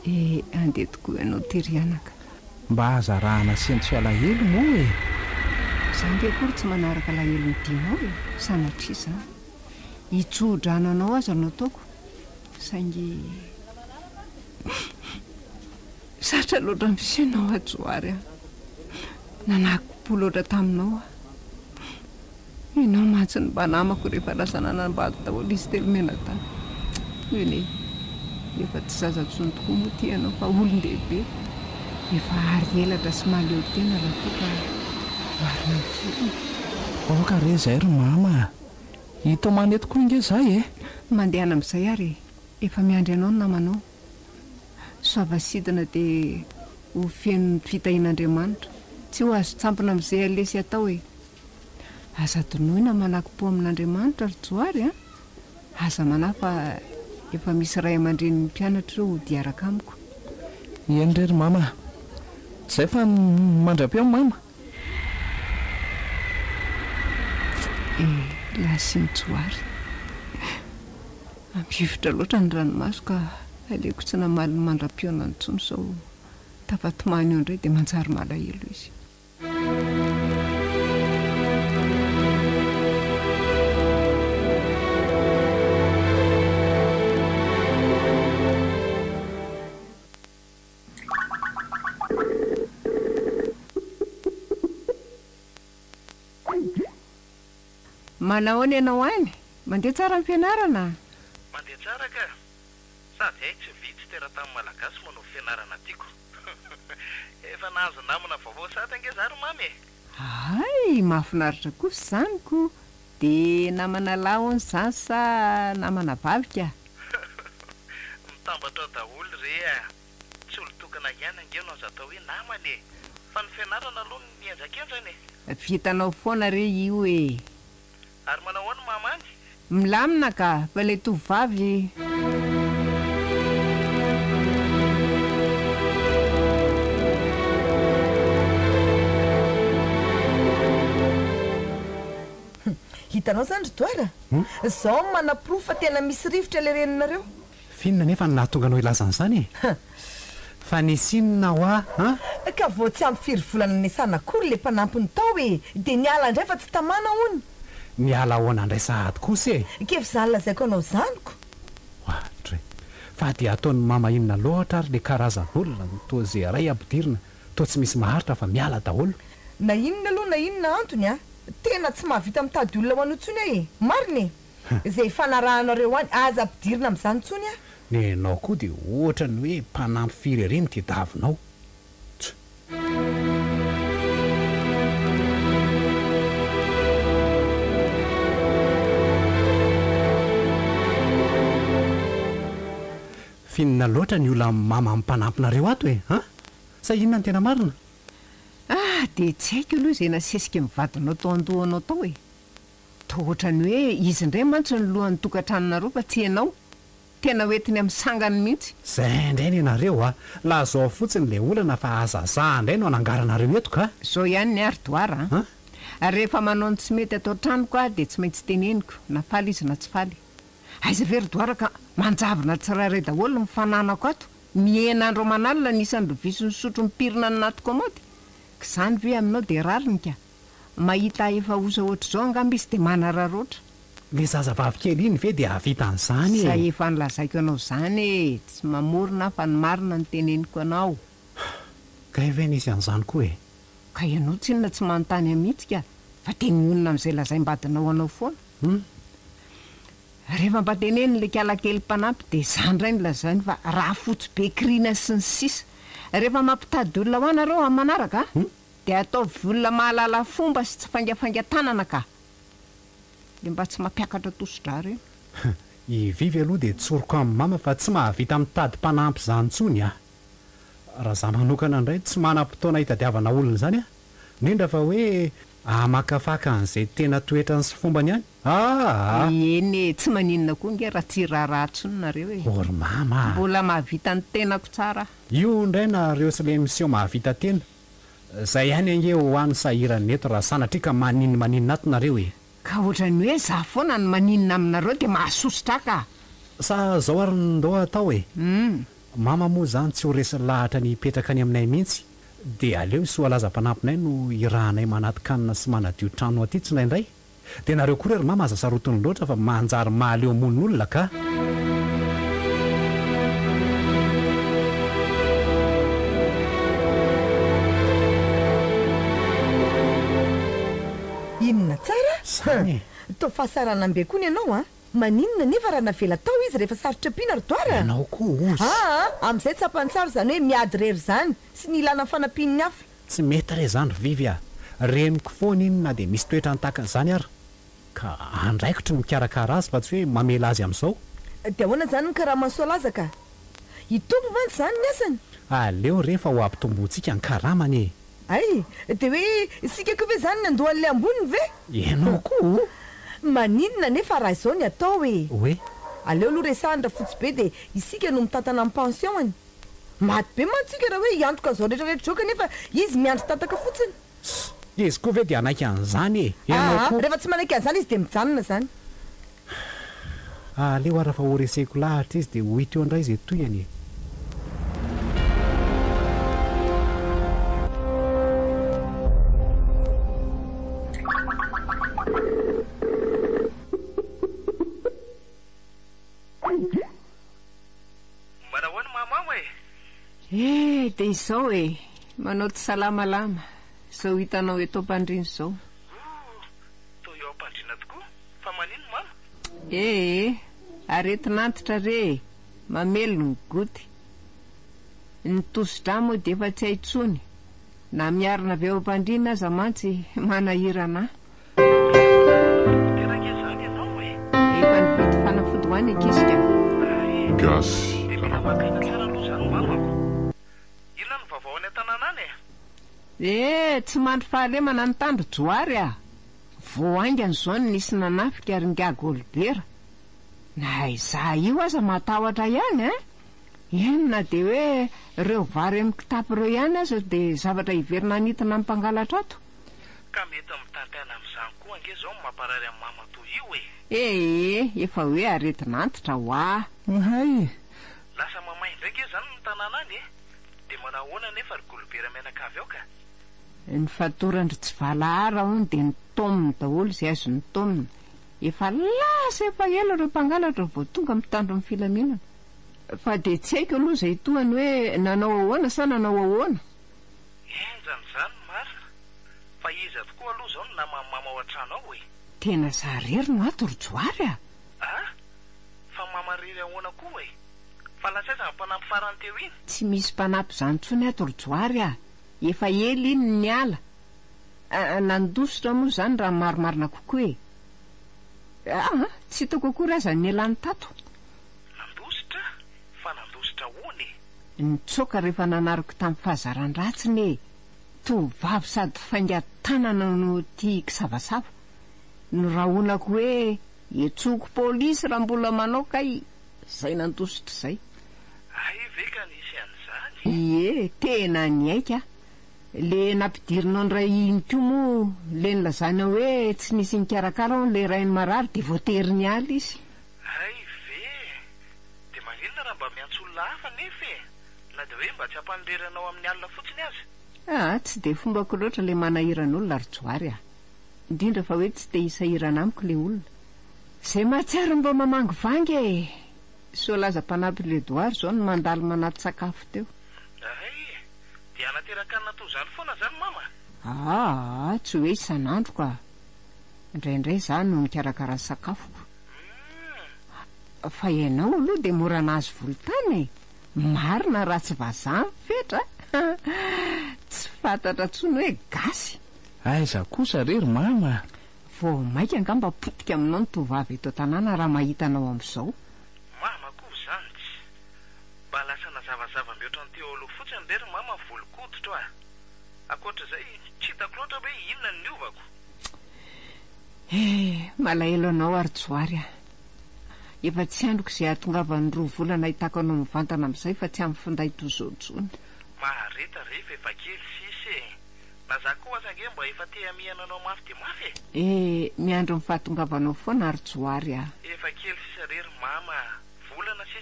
Eh, andeha tokoa ianao tery anaka. Mba aza arahana sento sy alahelo moa e! Za nge akory tsy manaraka alahelon'ny tianao e, sanatria izany. Hitsodrano anao aza no ataoko, saingy zatra loatra amin'ny fiainao aho Johary a! Nanako-po loatra taminao aho. Ianao mantsy no mba namako rehefa lasa nanambady daholo izy telo mianadahy. Eny e, efa tsy zaza intsony tokoa moa ity ianao fa olon-dehibe. Efa ary elatra sy mahaleo tena raha toa ka oharina amin'ny vorona. Aoka re izay ry mama a! Hitomany eto koa ange izaho e! Mandehana amin'izay ary e! Efa miandry anao ny namanao. Soava sidina dia ho feno ny fitahian'Andriamanitra. Tsy ho azon-tsampona amin'izay aleha sy atao e! Aza adinoina manakim-po amin'Andriamanitra ry Johary a! Aza manahy fa efa misy ray aman-drenin'ny mpianatra ireo hody hiaraka amiko. Eny re ry mama a! Zay fa mandra-peo mama! Eh, lasa iny Johary. Mampivotra loatra ny ranomaso ka aleoko tsy namaly ny mandra-pihaonana intsony sao tafatomany eo indray dia manjary malahelo izy. Manahoana ianao any? Mandeha tsara ny fianarana? Mandeha tsara ka! Sady hay tsy vitsy teratany malagasy manao fianarana tiako. Efa nahazo namana vaovao sahady ange za ry mamy e! Hay! Mahafinaritra kosa izany ko! Dia namana lahy hono izany sa namana vavy ka? Mitambatra ao daholo re a! Tsy olon-tokana ihany ange no azo atao hoe namana e! Fa ny fianarana aloha no mihenjakenjana e! Vitanao foana re io e! Ary manao ahoana mama any? Milamina ka, fa ilay tovovavy. Hitanao izany ry Doara? Izao no manaporofo fa tena misy rivotra ilay reninareo. F'inona anefa no nahatonga anao hilaza an'izany e? Fa nisy inona hoa an? Ka vao tsy ampy firy volana niasana akory ilay mpanampiny tao e! Dia niala indray fa tsy tamana hono. Niala ahoana indray sahady kosa e? K'efa izany lazaiko anao izany ko! Oadray! Fa dia ataon'i mama inona loatra ary ilay karazan'olona no toa ze ray ampidirina toa tsy misy maharitra fa miala daholo? Na inona aloha na inona antony a! Tena tsy mahavita mitady olona ho an'io intsony aho e! Marina e! Izay ifanarahanareo any, aza ampidirina amin'izany intsony aho. Nenao koa dia ohatra ny hoe mpanampy firy ery no tediavinao. Tch. F'inona loatra ny olan'i mama amin'ny mpanampinareo ato e? An? Sa inona no tena marina? Ah, dia tsy haiko aloha izay nasesiky ny vadinao tao an-dohanao tao e! Toa ohatran'ny hoe izy indray mantsy no lohan'ny tokantranonareo fa tsy ianao. Tena hoentiny amin'ny sangany mihitsy. Zay indray ny anareo a! Lazao fotsiny le olana fa aza za indray no anangaranareo eto ka! Zao ihany ny ahy ry Doara a! Rehefa manao ny tsy mety ato an-tranoko aho dia tsy maintsy teneniko, na faly izy na tsy faly. Aiza ve ry Doara ka manjavona tsirairay daholo ny fananako ato, mihena andro aman'alina ny isan'ny lovia sy ny sotro mipirina any anaty kaomaody? K'izany ve aminao dia rariny ka? Mahita efa osa ohatr'izao angamba izy dia manararaotra. Le zazavavy kely iny ve dia hahavita an'izany e? Zay efa nolazaiko anao izany e! Tsy mamorona aho fa ny marina no teneniko anao. Kay ve nisy an'izany koa e? Ka ianao tsinona tsy manontany ahy mihitsy ka! Fa dia mionona amin'izay lazaim-badinao anao foana. Hum. Rehefa mba teneniny ilay kalakely mpanampy dia izany indray no lazainy fa rafotsy be kirina sy ny sisa. Rehefa mampitady olona ho ahy nareo amin'ny manaraka a! Dia ataovy olona mahalala fomba sy tsy faingafaingan-tanana ka! Dia mba tsy mampiakatra tosi-drà ireny. I Vivy aloha dia tsoriko amin'i mama fa tsy mahavita mitady mpanampy izany intsony aho. Raha za manokana indray tsy manam-potoana hitadiavana olona izany aho, indrindra fa hoe hamakafaka an'izay tena toetrany sy fombany any. Aa! Eny e, tsy maninona koa ange raha tsy hiraharaha intsony nareo e! O ry mama a! Mbola mahavita ny tenako tsara aho. Io indray nareo sy le miseho mahavita tena. Zay ihany ange hoa no sahirana eto raha sanatria ka maninn maninona ato nareo e! Ka ohatran'ny hoe za foana no maninona aminareo dia mahasosotra ahy ka! Sa zao ary no ndao atao e! Mama moa zany tsy ho resy lahatra ny hipetraka any aminay mihitsy dia aleo i Soalaza mpanampinay no irahanay manati-kanina sy manadio trano aty tsindraindray. Dia nareo koa re ry mama aza sarotiny loatra fa manjary mahaleo mon'olona ka! Inona tsara? Zany e! Toa fahasaranam-be koa ny anao an! Maninona anefa raha navela tao izy rehefa sarotra ampiana ry Doara? Ianao koa ozy! Aa! Amin'izay tsapany tsara izany hoe miady irery izany sy ny ilana ny fanampian'ny hafa. Tsy mety re izany ry Vivy a! Reniko foana iny na dia misy toetrany tahaka an'izany ary. Ka andraikitro ny mikarakara azy fa tsy hoe mamela azy amin'izao. Dia ahoana izany ny karaman'i Soalaza ka? Hitombo mantsy izany ny asany? Aleo re fa ho ampitombointsika ny karamany e! Hay! Dia hoe isika koa ve izany ny handoa an'ilay amboniny ve? Ianao koa o! Maninona anefa raha izao ny atao e! Hoe? Aleo aloha resahiny Rafotsibe dia isika no mitantana ny pension-ny. Maty be mantsy isika raha hoe hiantoka an'izao rehetra rehetra izao kanefa izy miandry tataka fotsiny. Ss! Izy koa ve dia hanaiky an'izany e! Ianao Aa! koa. Rehefa tsy manaiky an'izany izy dia mijanona izany. Aleo ara fa horeseko lahatra izy dia ho hita eo indray izay tohiny e! Manahoana mama e? Eh, dia izao e, manao tsy salamalama, izao hitanao eto am-pandriana izao. Ooh, toa eo am-pandriana tokoa, fa manino mama? Eh, aretin'antitra re e, mamely ny goty. Ny tosi-drà moa dia efa tsy hay intsony, na miarina avy eo am-pandriana aza mantsy manahirana ahy. Mila manatona dokotera ange izany ianao e! Efa nividy fanafody ho an'ny ankizy ka. Hay e! Gasy Dia mila maka aina Rakoto. tsara aloha izany mamako. Inona no vaovao any an-tanàna any e? Eh! Tsy mandry fahalemana ny tandro Johary a! Vao haingana izao no nisy nanafika ry ingahy Golbera. Na izaho io aza matahotra ihany an! Eny na dia hoe ireo vary amin'ny kitapo ireo ihany aza dia zavatra hiverina hanintona ny mpangalatra ato. Ka mety mitantaina amin'izany koa ange izao ny mamparary an'i mama toa io e! Ee, efa hoe aretin'antitra hoa. Hay! Lasa mamay indray ange izany ny tanàna any e! Dia manao ahoana anefa ry Golbera mianakavy ao ka? Ny fatoran-dry tsy valahara hono dia notaominy daholo izay azo notaomina. Efa lasa efa ela ireo mpangalatra vao tonga mitandro ny filaminana. Fa dia tsy haiko aloha izay tohiny hoe nanao ahoana sa nanao ahoana. Henjana izany ny marina. Fa iza tokoa aloha izao no naman'i mama ao an-trano ao e? Tena za rery no ato ry Johary a! A! Fa mama rery ahoana koa e? Fa lasa aiza ny mpanampy farany teo iny? Tsy misy mpanampy izany intsony ato ry Johary a! Efa ela iny no niala. A! Nandositra moa izany raha ny marimarina kokoa e! Aa! Tsy hitako akory aza ny nialany tato. Nandositra? Fa nandositra ahoana e? Nitsoaka rehefa nanariko tamin'ny fahazaran-dratsiny e! Tovovavy sady faingan-tanana no tia kisavasava. Norahonako hoe etsoko polisy raha mbola manao kay izay nandositra izay. Hay ve ka nisy an'izany? Ie, tena niaiky aho. Le nampidirinao ndray iny koa moa le nilazana hoe tsy nisy nikarakara hono le rainy marary de voatery niala izy. Hay ve! Dia maninona raha mba miantso olona hafa anefa e! Na dia hoe mba tsy hampanirery anao amin'ny alina fotsiny aza. Aa tsy dia fombako loatra le manahirana olona ry Johary a! Indrindra fa hoe tsy te hisahirana amiko le olona. Zay mahatsiaro mba mamangivangy e! Soalaza mpanampy l'Edouard izao no mandalo manaty sakafo teo. Hay e! Dia hanateran-kanina toy izany foana izany mama? Aa tsy hoe isan'andro ka! Indraindray izaho no mikarakara ny sakafoko. Humm! Fa ianao aloha dia mora nahazo volontany e! Marina raha tsy vazaha ny fetra a! Tsy fantatra intsony hoe gasy. Aiza kosa re ry mama? Vao maika angamba potika aminao ny tovovavy eto an-tanàna raha mahita anao amin'izao. Mama koa izany tsy. Mba lasa nazavazava mihoatra ny teo aloha fotsiny re ry mama ny volon-koditro a! Ankoatra izay, tsy hitako loatra hoe inona no niovako. Eh, malahelo anao aho ry Johary a! Efa tsy andriko izay hahatongavan'ny roa volana ahitako anao mivantana amin'izay fa tsy amin'ny finday toy izao intsony. Mahareta re fa efa kely sisa e! Na za koa aza ange mba efa te hamihana anao mafy dia mafy e! Eh, miandry ny fahatongavanao foana aho ry Johary a! Efa kely sisa re ry mama a!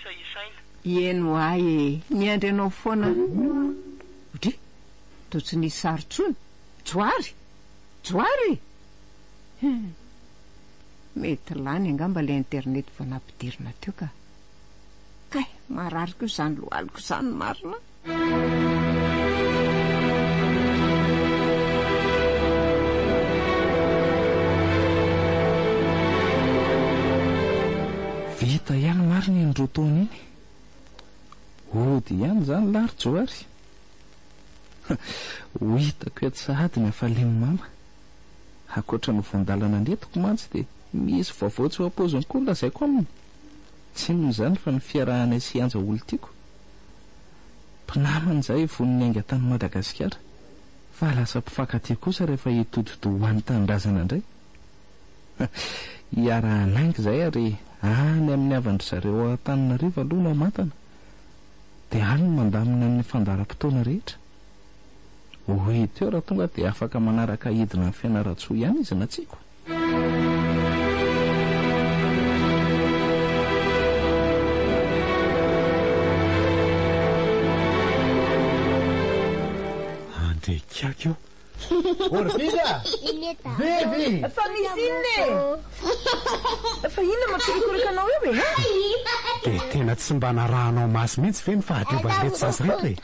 sisa isaina. Eny ho'ahy e! Miandry anao foana aho. Dry! Toa tsy nisy sary intsony. Johary! Johary! Hum! Mety lany angamba ilay internet vao nampidirina teo ka. Kay! Marary koa izany lohaliko izany marina. Vita ihany marina iny roa taona iny. Hody ihany izany lahy ry Johary. Ho hitako eto sahady ny hafalian'i mama. Ankoatra ny voan-dalana nentiko mantsy dia misy vaovao tsy ho ampoiziny koa no lazaiko aminy. Tsy inona izany fa ny fiarahanay sy Anja olon-tiako. Mpinamana izahay fony niainga tany Madagasikara, fa lasa mpifankatia kosa rehefa hitodi-doha ho any tanindrazana indray. Hiara-hanainga izahay ary any amin'ny havan-dry zareo ao Antananarivo aloha no hamantana, dia any no mandamina ny fandaharam-potoana rehetra. Ho hita eo raha tonga dia afaka manaraka hidina any Fianarantsoa ihany izy na tsia ko. Andry kiaka io. Orville a! Vevy! Fa misy inona e? Fa inona mampirikoriko anao eo e? Dia tena tsy mba narahanao maso mihitsy ve ny fahadiovan'ireto zaza ireto e?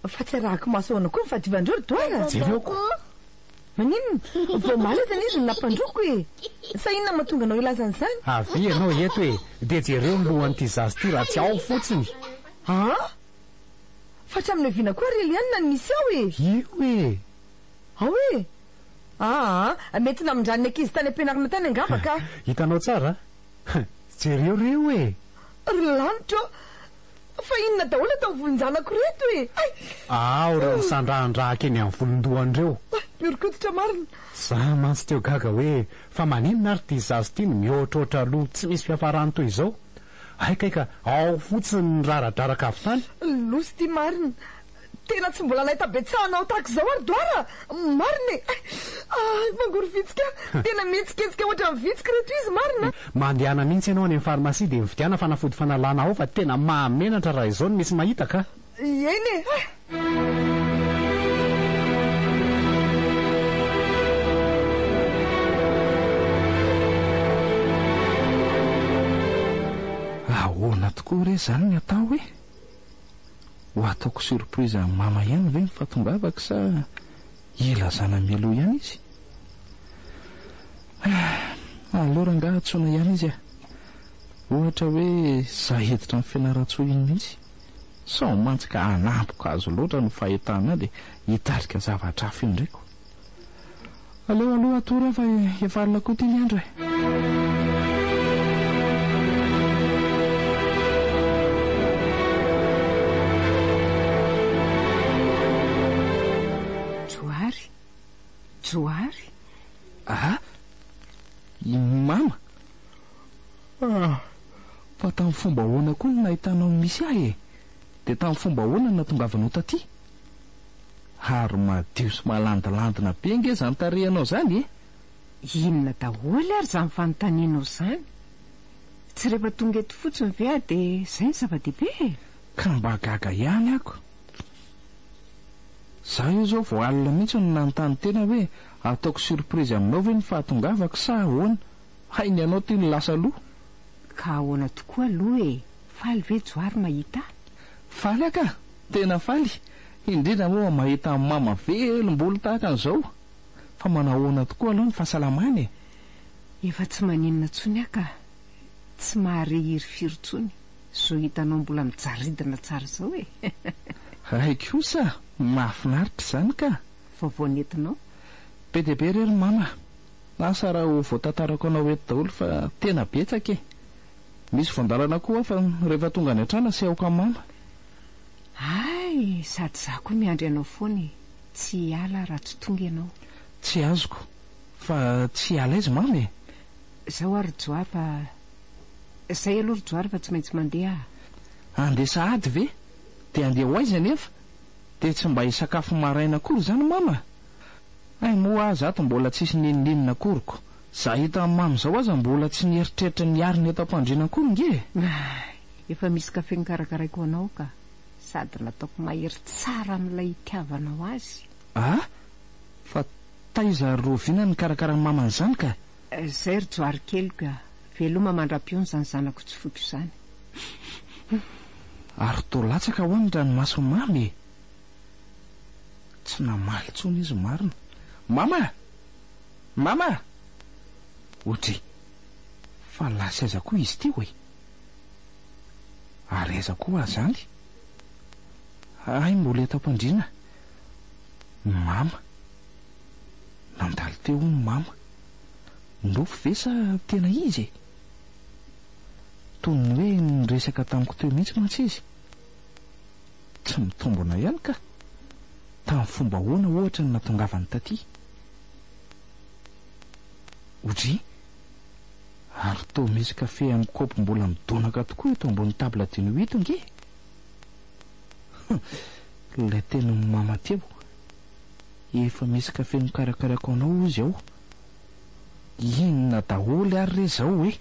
Fa tsy arahako maso ahoana koa ny fahadiovandreo ry Doara? Jereo ko! Maninona? Vao omaly aza anie izy no nampandroako e! Sa inona no mahatonga anao hilaza an'izany? Avia ianao eto e! Dia jereo ny lohan'ity zaza ity raha tsy ao fotsiny! An? Fa hatramin'ny oviana koa ry Eliane no nisy ao e? Io e! Ao e! Aa, mety namindran'ny ankizy tany am-pianarana tany angamba ka! Hitanao tsara? Jereo ireo e! Ry lanitra ô! Fa inona daholo atao volon-janako ireto e? Hay! Ao ireo misandrahandrahaka eny amin'ny volon-dohany ireo. Hay! Mihoron-koditra marina. Za mantsy teo gaga hoe fa maninona ary ity zaza ity no mihoatroatra loha tsy misy fiafarany toy izao? Hay kay ka ao fotsiny ny raradraraka avy tany. Loza ity marina. Tena tsy mbola nahita betsahana ao tahaka izao ary Doara a! Marina e! Hay! Mangorovitsika! Tena mihetsiketsika ohatran'ny vitsika ireto izy marina a! Mandehana mihitsy ianao any amin'ny farmasia dia mividiana fanafody fanalana ao fa tena mahamenatra raha izao no misy mahita ka! Eny e! Hay! Ahoana tokoa re izany ny atao e? Ho ataoko surprise an'i mama ihany ve ny fahatongavako sa hilazana mialoha ihany izy? Ah, aleo rangaha antsoina ihany izy ah. Ohatra hoe za hiditra any Fianarantsoa iny mihitsy. Sao mantsy ka hanampoka azy loatra ny fahitana ahy dia hitarika zavatra hafa indray ko. Aleo aloha hatory aho fa efa alina koa ity ny andro e. Johary! Johary! Ah! I Mama! Ah! Fa tamin'ny fomba ahoana koa no nahitanao ny misy ahy e? Dia tamin'ny fomba ahoana no nahatongavanao taty? Ary madio sy malandilandina be ange izany tarehinao izany e! Inona daholo ary izany fanontanianao izany? Tsy rehefa tonga eto fotsiny ve aho dia izay no zava-dehibe e? Ka mba gaga ihany ako. Za io izao vao alina mihitsy no nanontany tena hoe ataoko surprise aminao ve ny fahatongavako sa ahoana? Hay ny anao ty no lasa aloha. Ka ahoana tokoa aloha e? Faly ve Johary mahita ahy? Faly aho ka! Tena faly! Indrindra moa mahita an'i mama velom-bolo tahaka an'izao! Fa manahoana tokoa aloha ny fahasalamany e? Efa tsy maninona intsony aho ka! Tsy mahare hirifiry intsony, izao hitanao mbola mijaridina tsara izao e! Hay kosa! Mahafinaritra izany ka! Vaovao nentinao? Be dia be re ry mama! Asa raha ho voatantarako anao eto daholo fa tena betsaka e! Misy voan-dalana koa aho fa rehefa tonga any an-trano asehoko an'i mama. Hay! Sady izaho koa miandry anao foana e! Tsy hiala aho raha tsy tonga ianao. Tsy azoko. Fa tsy hiala aiza mama e? Izao ary ry Johary fa. Izay aloha ry Johary fa tsy maintsy mandeha aho. Handeha sahady ve? Dia handeha ho aiza anefa? Dia tsy mba hisakafo maraina akory izany mama? Hay moa aza ato mbola tsisy n'inon'inona akory ko. Za hita amin'i mama izao aza mbola tsy nieritreritra ny hiarina eto am-pandriana akory nge e! Hay! Efa misy kafe nokarakaraiko ho anao ka. Sady nataoko mahery tsara amin'ilay itiavanao azy. Ah! Fa taiza ary rahoviana no nikarakaran'i mama an'izany ka? Izay ry Johary keliko a! Veloma mandra-piony izany zanako tsy foiko izany. Ary toa latsaka ho'a ny ranomason'i mama e! Tsy namaly intsony izy marina. Mama a! Mama a! Odry! Fa lasa aiza koa izy ity oe? Ary aiza koa aza any? Hay mbola eto am-pandriana. Mama. Nandalo teo hono mama. Nofy ve sa tena izy e? Toy ny hoe niresaka tamiko teo mihitsy mantsy izy. Tsy mitombina ihany ka. Tamin'ny fomba ahoana ohatra no nahatongavany taty? Odry! Ary toa misy kafe amin'ny kaopy mbola midonaka tokoa eto ambony table de nuit ito ange e! Ilay tenin'i mama teo. Efa misy kafe nokarakaraiko anao hozy ao. Inona daholo ary re izao e?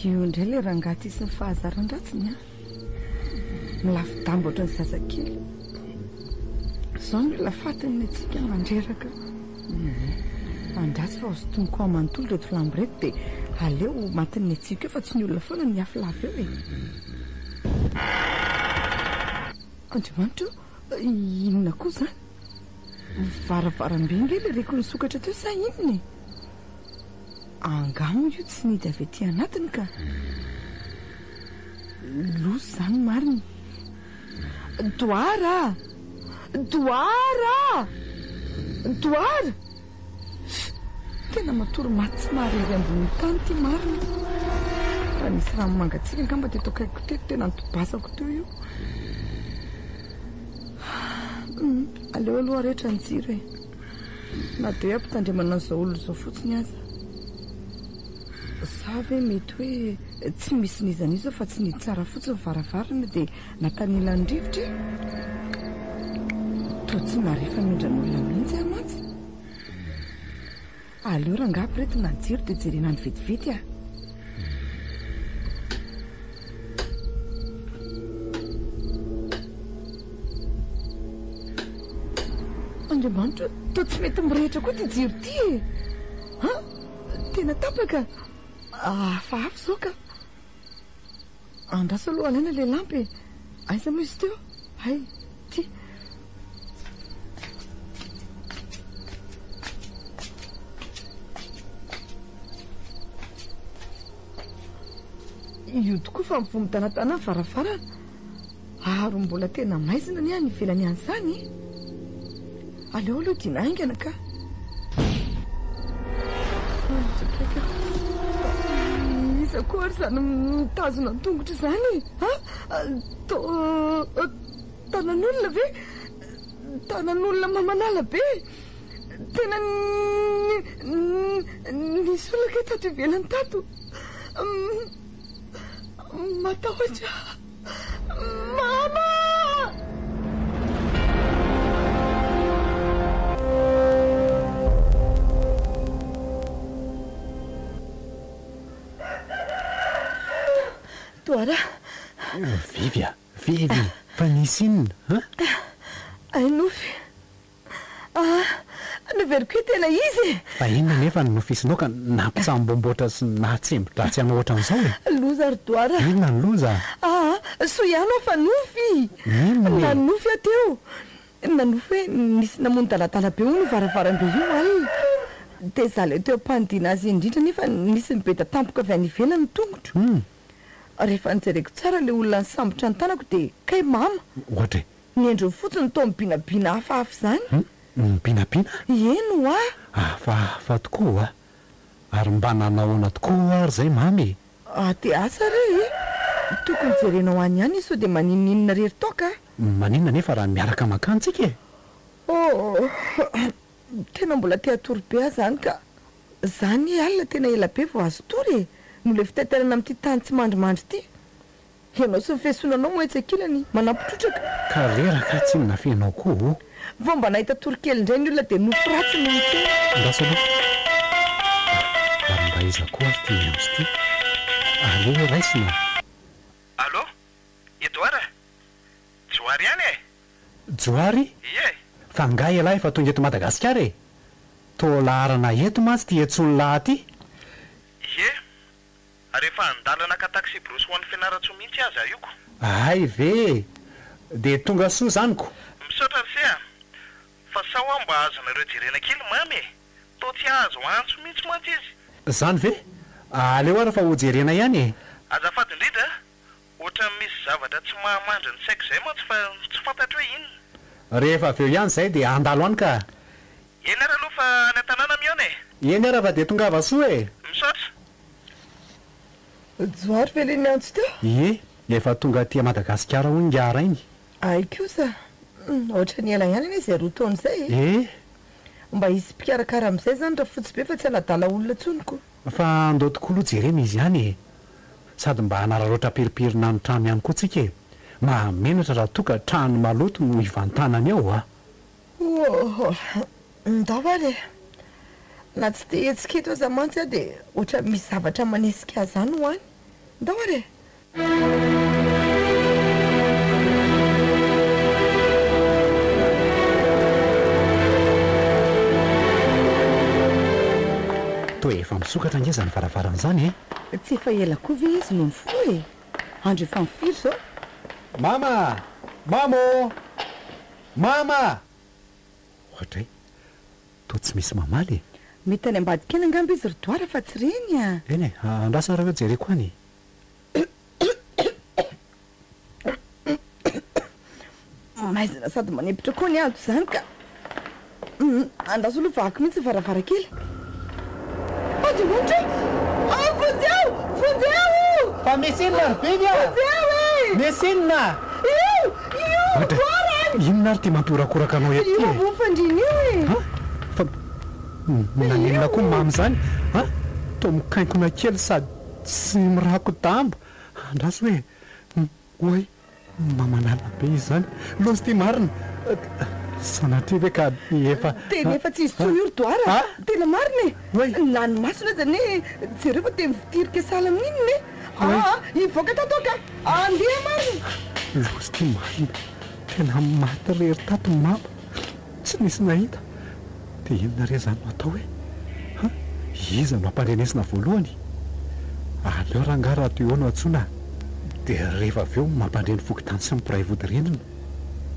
Io indray ilay rangahy tsisy ny fahazaran-dratsiny an! Milafo-damba ohatran'ny zazakely. Izao ny olona fatiny ny antsika mandreraka. Andraso fa hosintomiko ao manontolo ireto lambo ireto dia aleo ho matin'ny hatsiaka eo fa tsy ny olona foana no miafy lava eo e! Andriamanitra ô! Inona koa izany? Varavarambe ange ilay reko nisokatra teo sa inona e? Angaha moa io tsy nihidy avy aty anatiny ka? Loza izany marina. Doara a! Doara a! Doara! Tena matory maty tsy maharery ambonin'ny tany ity marina. Raha nisy rano mangatsiaka angamba teto akaikiko teto tena nitobasako teo io. Aleo aloha areitra ny jiro e. Na dia hoe ampitandremana an'izao olona izao fotsiny aza. Sa ve mety hoe tsy misy n'iza n'iza fa tsy nihidy tsara fotsiny ny varavarana dia natanilan'ny rivotra e? Toa tsy nahare famindran'olona mihitsy aho mantsy. Aleo rangahy ampiretina ny jiro dia jerena any vetivety ah. Andriamanitra ô, toa tsy mety mirehitra koa ity jiro ity e! An! Tena tapaka! Hafahafa izao ka! Andraso aloha alaina ilay lampy e! Aiza moa izy teo? Hay, ity! Io tokoa fa mivoha mitanatana ny varavarana. Ary mbola tena maizina anie any ivelany any izany e! Aleo aloha dina haingana ka! Iza koa ary izany mitazona ny tongotra izany e? Toa tanan'olona ve? Tanan'olona mamanala be! Tena nisy olona kay tato ivelany tato! Matahotra aho. Mama! Doara. Vivy a! Vivy! Fa nisy inona? An? Hay nofy. Ah, noveriko hoe tena izy e! Fa inona anefa no nofisinao ka nampitsambomboatra sy nahatsembo-dratsy anao ohatran'izao e? Loza ry Doara! Inona ny loza? Ah, soa ihany aho fa nofy! Inona e? Nanofy aho teo! Nanofy hoe nisy namono daladala be hono io varavarambe io alina. Dia izaho ilay teo am-panidiana azy indrindra nefa nisy nibeda tampoka avy any ivelany ny tongotro. Rehefa nojereko tsara ilay olona nisambotra ny tanako dia kay mama! Ohatra e? Ny endriny fotsiny toa mibinabina hafahafa izany. Hum, mibinabina? Eny ho'a! Hafahafa tokoa ho'a! Ary mba nanahoana tokoa ho'a ary izay mamy e? Ah, dia asa re e! Tokony jerenao any ihany izy sao dia maninoninona rery toaka a! Maninona anefa raha miaraka mankany tsika e? Oh, tena mbola te hatory be aho izany ka! Za anie alina tena ela be vao azo tory e! Noho ilay fitaintainana amin'ity tany tsy mandrimandry ity. Ianao sy ny fiesonanao moa etsy ankilany manampy trotraka. Ka reraka aho tsinona f'enao koa o! Vao mba nahita tory kely indray ny olona dia nofy ratsy no nitsena. Andraso aloha. Ary mba iza koa ary ity miantso ity? Aleo raisina. Allô? Edouard a? Johary ihany e! Johary? Ie! Fa angaha ialahy efa tonga eto Madagasikara e? Toa laharana eto mantsy ity antsoin'lah ity? Ie! Ary efa an-dalana haka taxi-brousse ho any Fianarantsoa mihitsy aza io ko. Hay ve e! Dia tonga soa izany ko! Misaotra ry se a! Fa sao aho mba azonareo jerena kely Mamy e! Toa tsy azo antso mihitsy mantsy izy. Zany ve? Aleo ary fa ho jerena ihany e! Azafady indrindra a! Ohatran'ny misy zavatra tsy mahamandry ny saiko izay mantsy fa tsy fantatro hoe inona. Rehefa avy eo ihany izay dia handalo any ka! Eny ary aloha fa any an-tanàna mihaona e! Eny ary fa dia tongava soa e! Misaotra! Johary ve ilay niantso teo? Ie, efa tonga aty Madagasikara hono ingahy rainy. Hay kosa! Ohatran'ny ela ihany anie izay roa taona izay e! Eh! Mba hisy mpikarakara amin'izay izany Rafotsibe fa tsy hanadala olona intsony ko! Fa andao tokoa aloha jerena izy ihany e! Sady mba hanararaotra piripirina ny trano ihany koa tsika e! Mahamenatra raha toa ka trano maloto no hivantanany ao a! Ohh! Ndao ary e! Na tsy te hihetsika eto aza mantsy aho dia ohatran'ny misy zavatra manesika ahy izany ho any. Ndao ary e! Toa efa misokatra ange izany varavarana izany e! Tsy efa ela koa ve izy no nifoha e? Andro efa mifiry izao? Mama! Mama ô! Mama! Oadray! Toa tsy misy mamaly e! Mety any ambadika any angamba izy ry Doara fa tsy reny a! Eny e! Andraso ary hoe jereko any e! Maizina sady manempotra koa ny ato izany ka! Andraso aloha vaky mihitsy ny varavarankely. Andriamanitra ô! Ah, vonjeo! Vonjeo! Fa misy inona ry Biby a? Vonjeo e! Misy inona? Io! Io! Doara! Inona ary ity mampihorakoraka anao eto ity Io e? ambony fandriana io e! Ha? Fa naninona koa mamy izany? Ha? Toa mikainkona kely sady tsy mirako-damba. Andraso e! Oay! Mamanala be izy izany. Loza ity marina. Sanatria ve ka efa. Tena efa tsy izy intsony io ry Doara a! Tena marina e! Oay! Na ny masony aza anie jereo fa dia mivotirika sahala amin'inona e! Aa! Hivoaka tato aho ka! Andeha marina! Loza ity marina. Tena maty irery tato mama. Tsy nisy nahita. Dia inona re izany no atao e? Ha? Iza no ampandrenesina voalohany? Aleo rangahy radio no antsoina dia rehefa avy eo mampandre ny fokontany sy ny mpiray vodirindrina.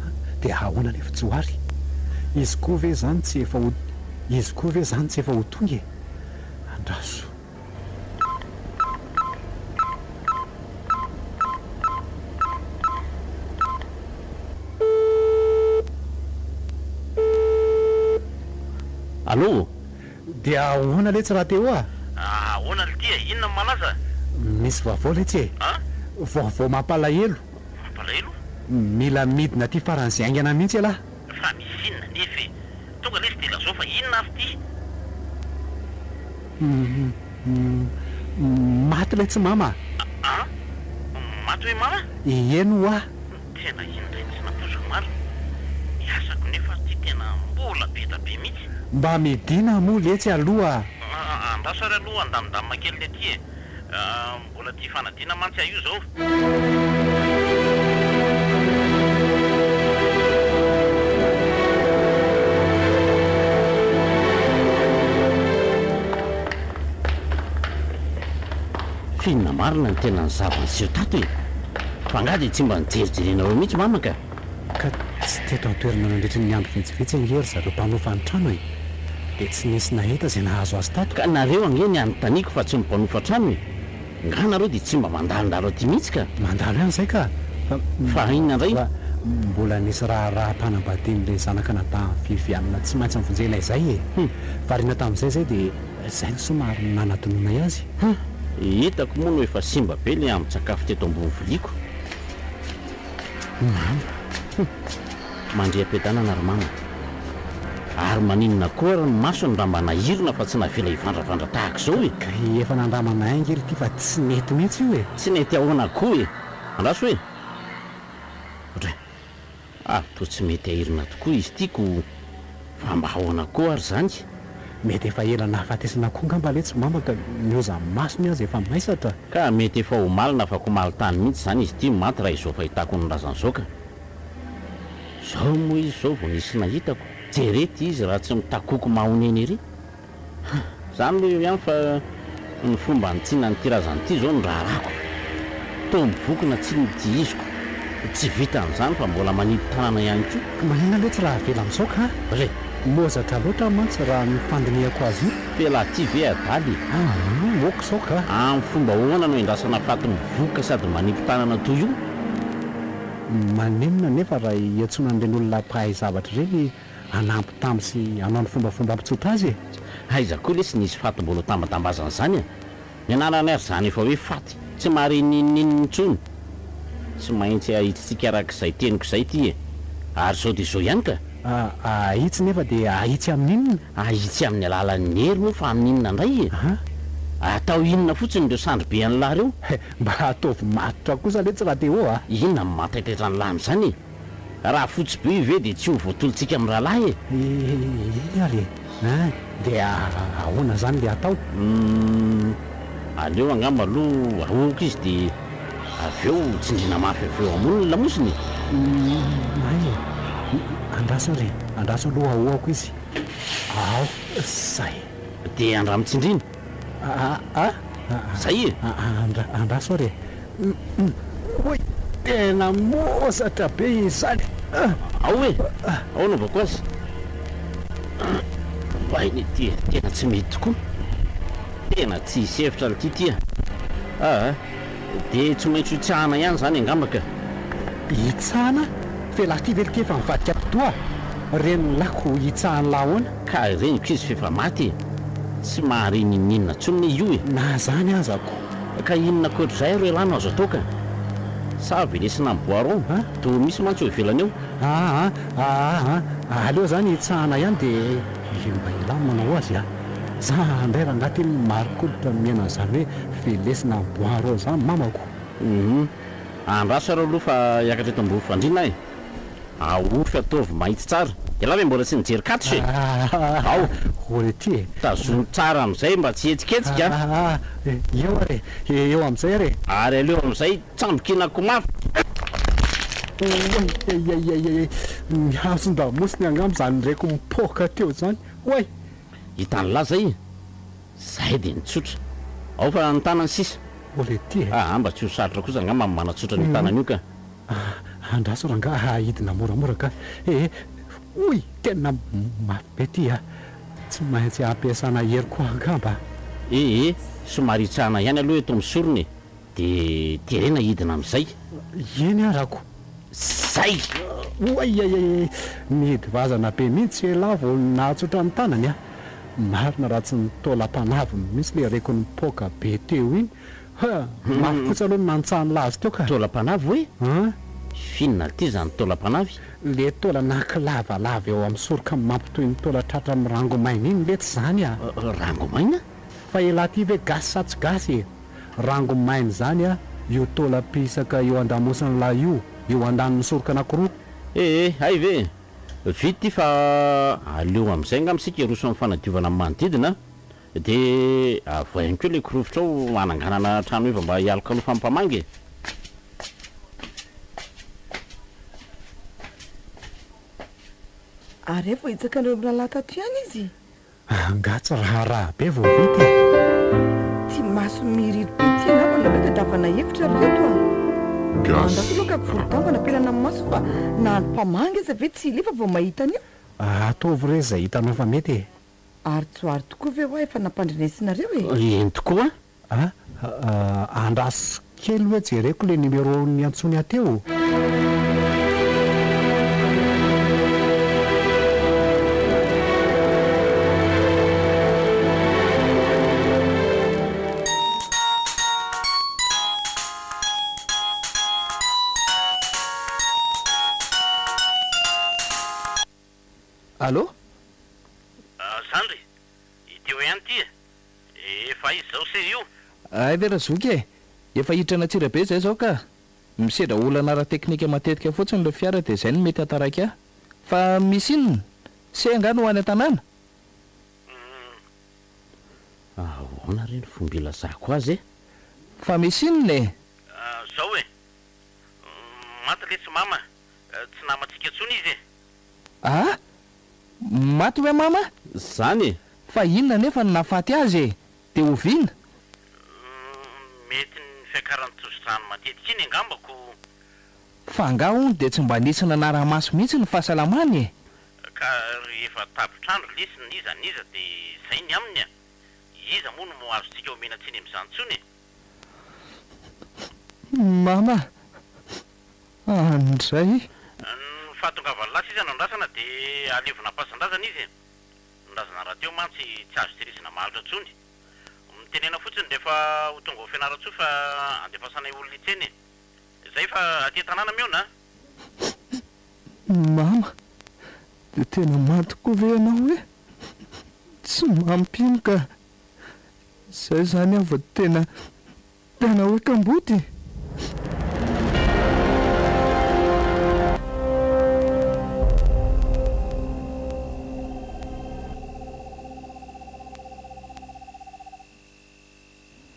Ha? Dia ahoana anefa Johary? Izy koa ve izany tsy efa ho izy koa ve izany tsy efa ho tonga e? Andraso. Allo? Dia ahoana letsy Rateo a? Ahoana ry ity e? Inona no malaza? Misy vaovao letsy e! An? Vaovao mampalahelo. Mampalahelo? Mila midina aty faran'izay haingana mihitsy ialahy. Fa misy inona anefa e? Tonga lesy dia lazao fa inona ary ity? Maty ilay tsy mama a! An? Maty hoe mama? Eny hoa! Tena iny indray tsy nampoiziko marina. Ny asako nefa ary ity tena mbola be da be mihitsy. Mba midina moa letsy aloha a! Andraso ary aloha andamindamina kely ny aty e! Mbola tia fanadina mantsy aho io zao. F'inona marina no tena zava-niseho tato e? Fa angaha dia tsy mba nijerijerenareo mihitsy mama ka? Ka tsy teto an-toerana nandritry ny andro vitsivitsy ange ry zareo mpanofa ny trano e! Dia tsy nisy nahita izay nahazo azy tato. Ka nareo ange ny anontaniako fa tsy ny mpanofa trano e! Nga nareo dia tsy mba mandalondalo aty mihitsy ka! Mandalo ihany izay ka! Fa. Fa inona indray? Fa mbola nisy raharaham-panambadian'ilay zanak'anadahin'i Viviane tsy maintsy novonjena izay e! Hum. Variana tamin'izay izay dia izay no somary nanadinoanay azy. Hum. Hitako moa no efa simba be ilay ambin-tsakafo teto ambony viliako. Mama. Hum. Mandria am-piadanana ry mama. Ary maninona koa ary ny masony raha mba nahirina fa tsy navela hivandravandra tahaka izao e? Ka efa nandramana ahy ange ry ty fa tsy nety mihitsy io e! Tsy nety ahoana koa e? Andraso e! Ohatray. Ary toa tsy mety ahirina tokoa izy ity ko fa mba ahoana koa ary izany? Mety efa ela nahafatesana koa ngamba letsy mama ka ny masony aza efa maisatra. Ka mety efa omaly na afakomaly tany mihitsy izany izy ity maty raha izao fahitako ny razana izao ka. Izao moa izy izao vao nisy nahitako, jerety izy raha tsy mitakoko mahonena ery. Za aloha eo ihany fa ny fomba hanitsiana an'ity razana ity izao no raharahako. Toa mivokona tsy ny dihiziko. Tsy vitan'izany fa mbola manipy tanana ihany koa. Maninona letsy raha avela amin'izao ka? Re. Mozatra loatra mantsy raha ny fandinihako azy io. F'elah ty ve adala e? Aa, ok izao ka. Amin'ny fomba ahoana no endrasana faty mivokoka sady manipy tanana toy io? Maninona anefa raha iantsoana an'ireny olona mpahay zavatra ireny Hanambitamby sy hanao ny fombafomba hampitsotra azy e! Aiza koa lesy nisy faty mbola ho tambatambazana izany e! Ny anarany ary izany efa hoe faty, tsy mahare n'inon'inona intsony. Tsy maintsy ahitsitsika araka izay teniko izay ity e! Ary izao dia izao ihany ka! Ahitsy nefa dia ahitsy amin'inona? Ahitsy amin'ny alalan'ny hery moa fa amin'inona indray e? Atao inona fotsiny ireo sandry be an'lah ireo? Mba ataovy matotra kosa letsy Rathéo a! Inona no mahataitaitra an'lah amin'izany e? Raha fotsy be io ve dia tsy ho voatolontsika mirahalahy e? Eny ary e! Ein! Dia ahoana izany ilay atao? Humm! Aleo angamba aloha ahoako izy dia avy eo tsindriana mafy avy eo ambony ny lamosiny e! Humm! Hay e! Andraso ary e! Andraso aloha ahoako izy. Ao! Zay! Dia andramo tsindriana. A a! Zay e! Andraso ary e! Oay! Tena mozatra be izany! Ao e! Ao anaovako azy. Oay ny ity e! Tena tsy mety tokoa. Tena tsy hisy hevitra an'ity ity a! Aa! Dia tsy maintsy hotsahana ihany izany angamba ka! Hitsahana? F'elah ty ve ity efa mivadika atidoha? Ren'ny lako hitsahan'lah ahoana? Ka reniko izy f'efa maty e! Tsy mahare n'inon'inona intsony ne io e! Na zany aza ko! Ka inona ankoatr'izay ary elah no azo atao ka? Sa velesina amin'ny bois rond? Toa misy mantsy eo ivelany eo. Aa aa aleo zany hitsahana ihany de mba elah no manao azy a! Za ndray rangahy ty marikoditra miaina an'izany hoe velesina amin'ny bois rond zany mamako. Hum andraso ary aloha fa hiakatra eto ambony fandriana aho e! Ahofy ataovy mahitsy tsara. Ialahy ve mbola tsy nijery catch e? Ao. Hory ety e. Tazomy tsara amin'izay mba tsy hihetsiketsika a. Aa eo ary e, eo amin'izay ary e. Ary aleo amin'izay tsambikinako mafy. Oay, ny hazon-damosiny angamba izany reko mipoaka teo izany. Oay! Hitan'lah zay e. Zay dia nitsotra. Ao fa ny tanany sisa. Hory ety e. Aa mba tsy ho sarotra kosa angamba ny manatsotra an'io tanana io ka. Andraso rangaha hidina moramora ka ee Oy! Tena mafy be ty a! Tsy maintsy ampiasana hery koa angamba. Ee, somary hitsahana ihany aloha eto amin'ny sorona e! Dia terena hidina amin'izay. Eny arako. Zay! Oay! Nihidy vazana be mihitsy elah vao nahatsotra ny tanany a! Marina raha tsy ny taolam-panavy mihitsy le reko nipoaka be teo iny. Ha! Mafy kosa aloha ny nantsahan'i Lazo teo ka! Taolam-panavy hoe? An! F'inona ity izany taolam-panavy? Le taolana kilavalava eo amin'ny soroka mampitohy ny taolan-tratra amin'ny rangomaina iny letsy izany a! Rangomaina? Fa elah ty ve gasy sa tsy gasy e? Rangomaina izany a, io taolam-pisaka eo andamosin'lah io, eo andanin'ny soroka anakiroa. Ee, hay ve e! Vita ity fa aleo amin'izay angamba isika hiroso amin'ny fanadiovana ny manodidina a! Dia avoay ihany koa ilay kirovitra ao hananganana trano heva mba hialokalofan'ny mpamangy e! Ary hay voahitsaka an'ireo mirahalahy tato ihany izy? Angaha tsy raharaha be vao vita e! Ty maso miriry be ty angamba no aleo tadiavana hevitra ry reto a! Gasy Andraso aloha ka voro-damba nampialana amin'ny maso fa na ny mpamangy aza ve tsy hilefa vao mahita an'io? Ataovy re izay hitanao fa mety e! Ary johary tokoa ve hoa efa nampandrenesinareo e? Eny tokoa a! A, andraso kely hoe jereko le numéro niantsoany ahy teo. Allô? Zandry, i Teo ihany ity e! Efa aiza izao se io? Hay ve razoky e! Efa hiditra an'Antsirabe izay izao ka! Misedra olana ara-teknika matetika fotsiny ilay fiara dia izay no mety hataraiky ahy. Fa misy inona? Se angaha no any an-tanàna? Ahoana re ny fomba ilazako azy e? Fa misy inona e? Zao e! Maty letsy mama, tsy namantsika intsony izy e! Ah! Maty hoe mama? Zany e! Fa inona anefa no nahafaty azy e? Dia oviana? Mety ny fiakaran'ny tosi-drano matetika iny angamba ko. Fa angaha hono dia tsy mba nisy nanara-maso mihitsy ny fahasalamany e? Ka rehefa tapitr'andro lesy n'iza n'iza dia izay ny aminy a! Iza moa no azontsika omena tsiny amin'izany intsony e? Mama a! Andray! Ny fahatongavan'ny lasa iza no andrasana dia alevina am-pasandrazana izy e! Ny razana rahateo mantsy tsy azo tehirizina maharitra intsony. Mitenena fotsiny rehefa ho tonga ao Fianarantsoa fa andefasanay olona hitsena e! Zay fa aty an-tanàna mihaona a! Mama, dia tena maty koa ve ianao e? Tsy mampino ka! Izay izany aho vao tena tena hoe kamboty e!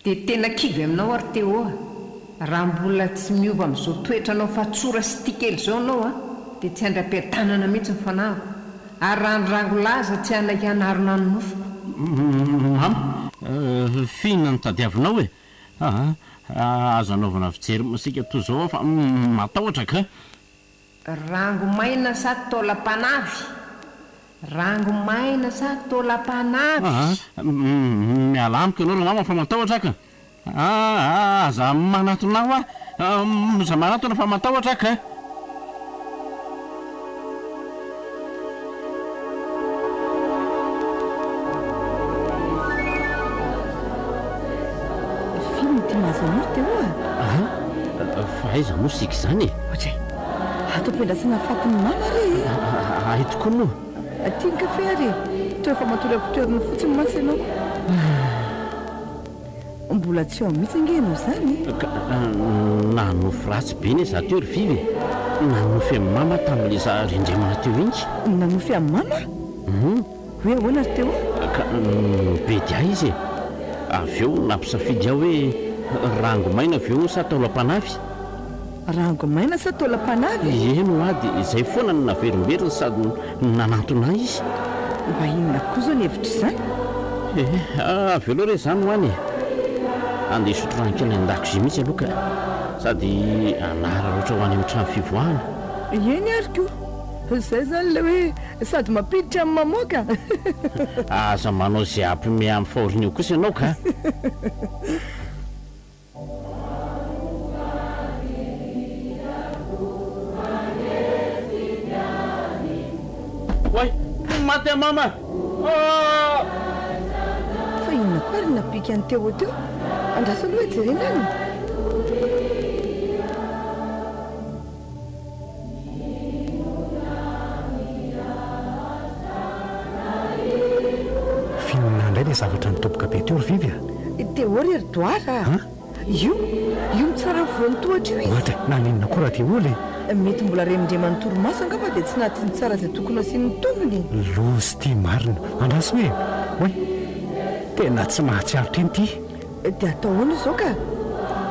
Dia tena kivy aminao aho ry Théo a! Raha mbola tsy miova amin'izao toetranao fahatsora sy tia kely izao ianao a, dia tsy handry am-piadanana mihitsy ny fanahiko, ary raha ny rangolahy aza tsy hanaiky hanarona ny nofoko. Mama, f'inona no tadiavinao e? Aa, aza anaovana fijery masiaka toy izao aho fa matahotra ka! Rango maina sa taolam-panavy? Rango maina sa taolam-panavy? Aa, miala amiko ianao ry mama fa matahotra aho ka! Aa, aza manatona ahy hoa! Aza manatona fa matahotra aho ka! Film ity mahazo anao ry Théo a! Aa, fa aiza moa isika izany e? Ohatray! Ato am-piandrasana fatin'i mama re e! Hay tokoa moa! Aty ny kafe ary e! Toa efa matory am-pitoerana fotsiny mantsy ianao. Mbola tsy ao mihitsy ange ianao izany e! Ka nanofy ratsy be anie za teo ry Viva e! Nanofy an'i mama tamin'ilay za rendremana teo iny. Nanofy an'i mama? Hum. Hoe ahoana ry Théo? Ka nibedy ahy izy e! Avy eo nampisafidy ahy hoe rango maina ve hono sa taolam-panavy? Rango maina sa taolam-panavy? Eny hoa dia izay foana no naverimberiny sady nanantona ahy izy. Mba inona koa izao ny hevitr'izany? Eh, avy eo aloha re izany ho any e! Andeha hisotro rano kely any an-dakozia mihitsy aloha ka! Sady hanararaotra ho any amin'ny trano fivoahana. Eny ary ko! Izay izany ilay hoe sady mampiditra no mamoaka! Aza manao izay hampiomehy amin'ny fahoriana eo kosa ianao ka! Oay! Maty aho mama ah! Fa inona koa ary napiaka an'i Théo teo? Andraso aloha e, jerena any. F'inona indray ilay zavatra nidoboka be teo ry Vivy a? Théo ry ry Doara a! An? Io, io mitsara afovoan'ny tohatra io izy. Ohatra e, naninona koa raha Théo le? Mety mbola remindreman'ny torimaso angamba dia tsy nahatsinjo tsara izay tokony hasiany ny tongony. Loza ity marina. Andraso e! Oay! Tena tsy mahatsiaro tena ity. Dia atao ahoana izao ka?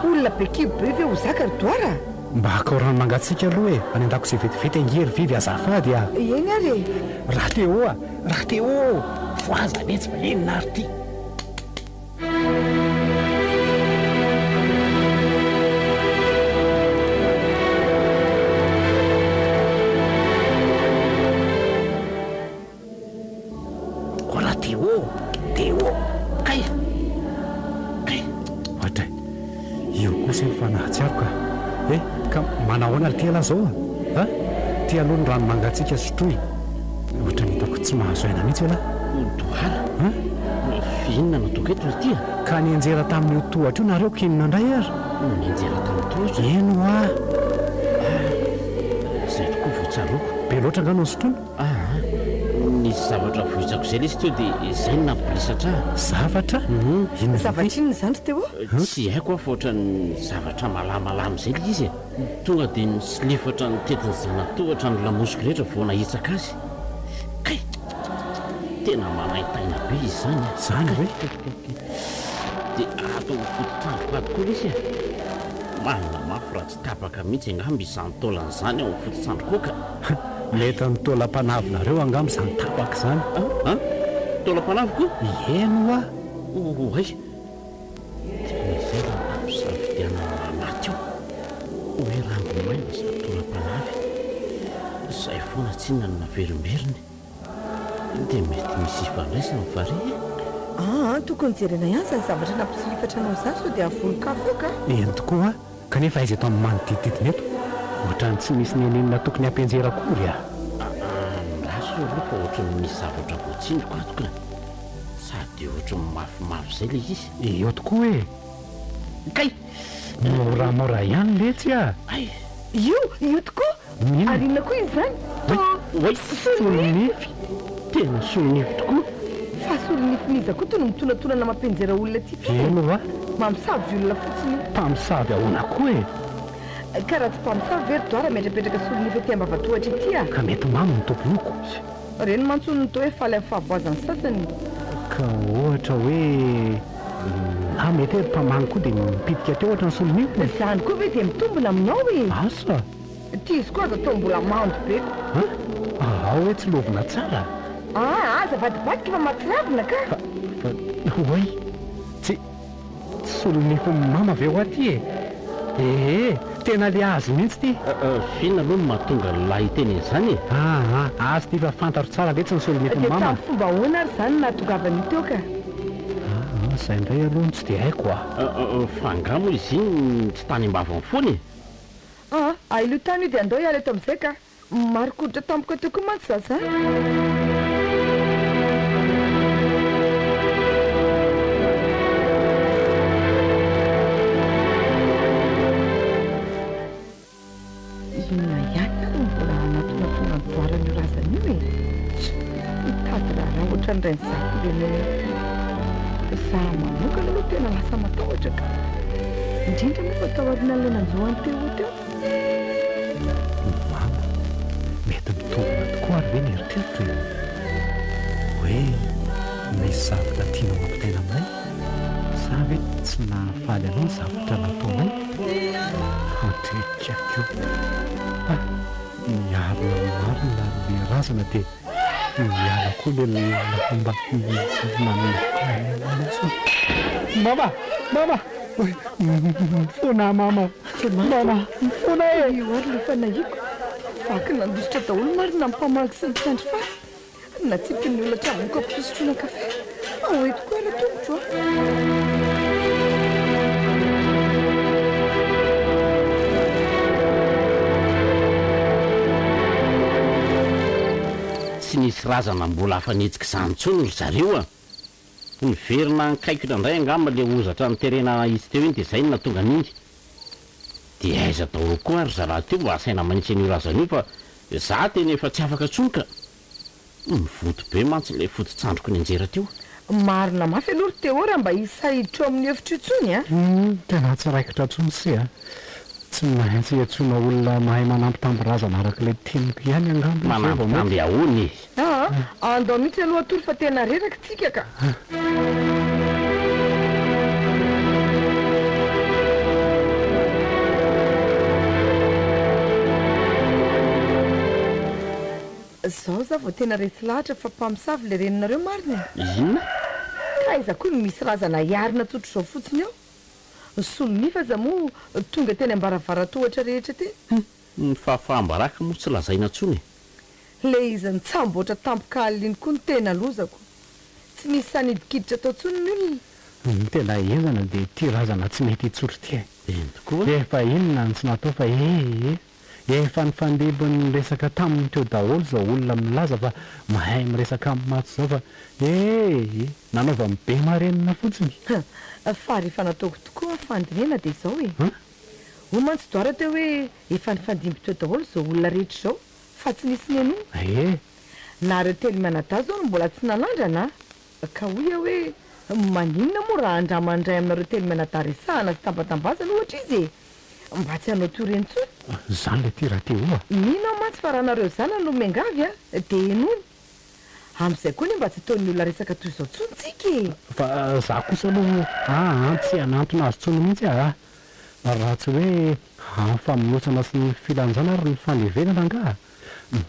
Olona be kibo be ve ho zaka ry Doara a? Mba hakao rano mangatsiaka aloha e, any an-dakozia vetivety ange ry Vivy azafady a! Eny ary e! Raha Théo a! Raha Théo ô! Voaza letsy fa inona ary ity? O raha Théo! Théo! Kay! Kay! Ohatra e! Io kosa efa nahatsiaro ka! Eh! Ka manahoana ry Théo zao a? A! Ty aloha ny rano mangatsiaka sotroy. Ohatran'ny hitako tsy mahazo aina mihitsy ialahy. Doara! A! F'inona no ataoko eto ry Tia? Ka nianjera tamin'io tohatra io nareo k'inona indray ary? Nianjera tamin'ny tohatra? Eny hoa! Ah! Izay tokoa vao tsaroako. Be loatra angaha no nisotroina? Aa! Nisy zavatra vohitsako izay lesy teo dia izay no nampibolisatra ahy. Zavatra? Inona Zavatra inona izany ry Théo? Tsy haiko aho fa ohatran'ny zavatra malamalama izay ilay izy e. Tonga dia nisolifatra nitety ny zana-tohatra ny lamosiko rehetra vao nahitsaka azy. Kay! Tena manaintaina be izy izany a! Izany ve? Dia ato amin'ny foto-trandroko ato koa lesy e! Manina mafy raha tsy tapaka mihitsy angamba izany taolana izany ao amin'ny foto-tsandriko ao ka! Mety ny taolam-panavinareo angamba izany tapaka izany. An? Taolam-panaviko? Eny hoa! Oay! Tena izay raha nampisafidianan'i Mama teo hoe rango-maina sa taolam-panavy. Izay foana tsinona no naverimberiny. Dia mety misy ifandraisany va re e? Aa, tokony jerena ihany izany zavatra nampisolifatra anao izany sao dia havolon-kafo eo ka! Eny tokoa a! Kanefa aiza eto amin'ny manodidididina eto? Ohatran'ny tsy misy n'inon'inona tokony hampianjera akory a! Andraso aloha fa ohatran'ny misy zavatra voatsindriko ato ka! Sady ohatran'ny mafimafy izay ilay izy. Eo tokoa e! Kay! Moramora ihany letsy a! Hay! Io! Io tokoa! Inona? Ary inona koa izy izany? Toa Oay! solonify! Tena solonify tokoa! Fa solonifin'iza koa tony mitonatonana mampianjera olona ity ty e? Eny hoa! Mamosavy olona fotsiny io. Mpamosavy ahoana koa e? Ka raha tsy mpamosavy ve ry Doara miatrapetraka solonify aty ambavatohatra ity a? Ka mety mamo ny tompon-ko. Ireny mantsy hono no toa hoe faly amin'ny fahavoazan'ny sasany. Ka ohatra hoe na mety hoe mpamangy koa dia mipitika teo ohatra ny solonifiny e? Izany koa ve dia mitombina aminao e? Asa! Ity izy koa aza toa mbola mando be ko. An? Ao hoe tsy lovina tsara? Aa aza avadibadika fa mahatsiravina ka! Fa, fa, oay! Tsy, tsy solonifin'i mama ve hoa ty e? Ee, tena le azy mihitsy ty! F'inona aloha no mahatonga an'lah hiteny an'izany e? Aa, azy ty fa fantatro tsara letsy ny solonifin'i Dia mama. tamin'ny fomba ahoana ary izany no nahatongavan'io teo ka? Aa, izay indray aloha no tsy dia haiko a! Fa angaha moa izy iny tsy tany am-bavany foana e? Aa, ailio tany io dia andao hiala eto amin'izay ka! Marin-koditra tampoka teo koa mantsy za zany. Inona ihany ary no mbola hanatonatona ny doaran'io razana io e? Mitady raharaha ohatran'ny rainizafy ireny eo. Za manokana aloha tena lasa matahotra ka. Indrindra moa fa tao aorianan'ilay nanjo an'i Théo teo. Mama, mety mitombina tokoa ary ve ny eritreritro e? Hoe misy zavatra tianao hampitaina aminay? Sa ve tsy nahafaly anao ny zavatra nataonay? Andriakako o! Miarina marina le razana dia miala koa le lamba manana. Mama! Mama! Mifona mama! Mama! Mifona e! Io ary le fanahiako. Vaky nandositra daholo marina ny mpamangy sy ny mpiandry faty. Natsipin'ny olona hatramin'ny kaopy fisotroana kafe. Ao eto koa ary tongotro a! Tsy nisy razana mbola afa-nihetsika izany intsony ry zareo a! Niverina nikaikitra indray angamba ilay hozatra noterena nahitsy teo iny dia izay no nahatonga an'iny. Dia aiza daholo koa ary ry zalahy teo mba asaina manitsy an'io razana io fa za tena efa tsy afaka intsony ka! Mivoto be mantsy ilay foto-tsandriko nianjera teo. Marina mafy aloha ry Théo raha mba hisy sahy hiditra ao amin'io efitra io intsony a! Humm, tena tsy raikitra intsony se a! Tsy maintsy iantsoana olona mahay manambitamby razana araka ilay teniko ihany angamba izay vao mety. Manambitamby ahoana e? Aa, andao mihitsy aloha hatory fa tena reraka tsika ka! Zao za vao tena resy lahatra fa mpamosavy le reninareo marina e! Inona? Ka aiza koa no misy razana hiarina tsotr'izao fotsiny eo? Ny solonify aza moa tonga teny ambaravaran-tohatra rehetra teny. Hum! Ny fahafaham-baraka moa tsy lazaina intsony e! Le izy nitsamboatra tampoka alina iny koa no tena lozako. Tsy nisy sahy nidikiditra tao intsony ny olona. Ny tena henjana dia ity razana tsy mety hitsotro ity e! Eny tokoa. Efa inona no tsy natao fa ee! Efa nifandimby niresaka taminy teo daholo izao olona milaza fa mahay miresaka amin'ny maty izao fa ee! Nanaovany be marenina fotsiny. Fa rehefa nataoko tokoa fandinihana dia izao e! An? Hoy mantsy Doara teo hoe efa nifandimby teo daholo izao olona rehetra izao fa tsy nisy nenoa. Ee! Nareo telo mianadahy zao no mbola tsy nanandrana a! Ka hoy aho hoe maninona moa raha andraman'ny iray aminareo telo mianadahy resahana sy tambatambazana ohatra izy e! Mba tsy hanao toy ireny intsony. Izany le ty Rateo a! Mino aho mantsy fa raha nareo zanany no miangavy a! Dia henoiny. Amin'izay koa anie mba tsy ataon'ny olona resaka toy izao intsony tsika e! Fa za kosa aloha aa tsy hanantona azy intsony mihitsy aa! Raha tsy hoe amin'ny famonosana sy ny filanjana ary ny fandevenana angaha?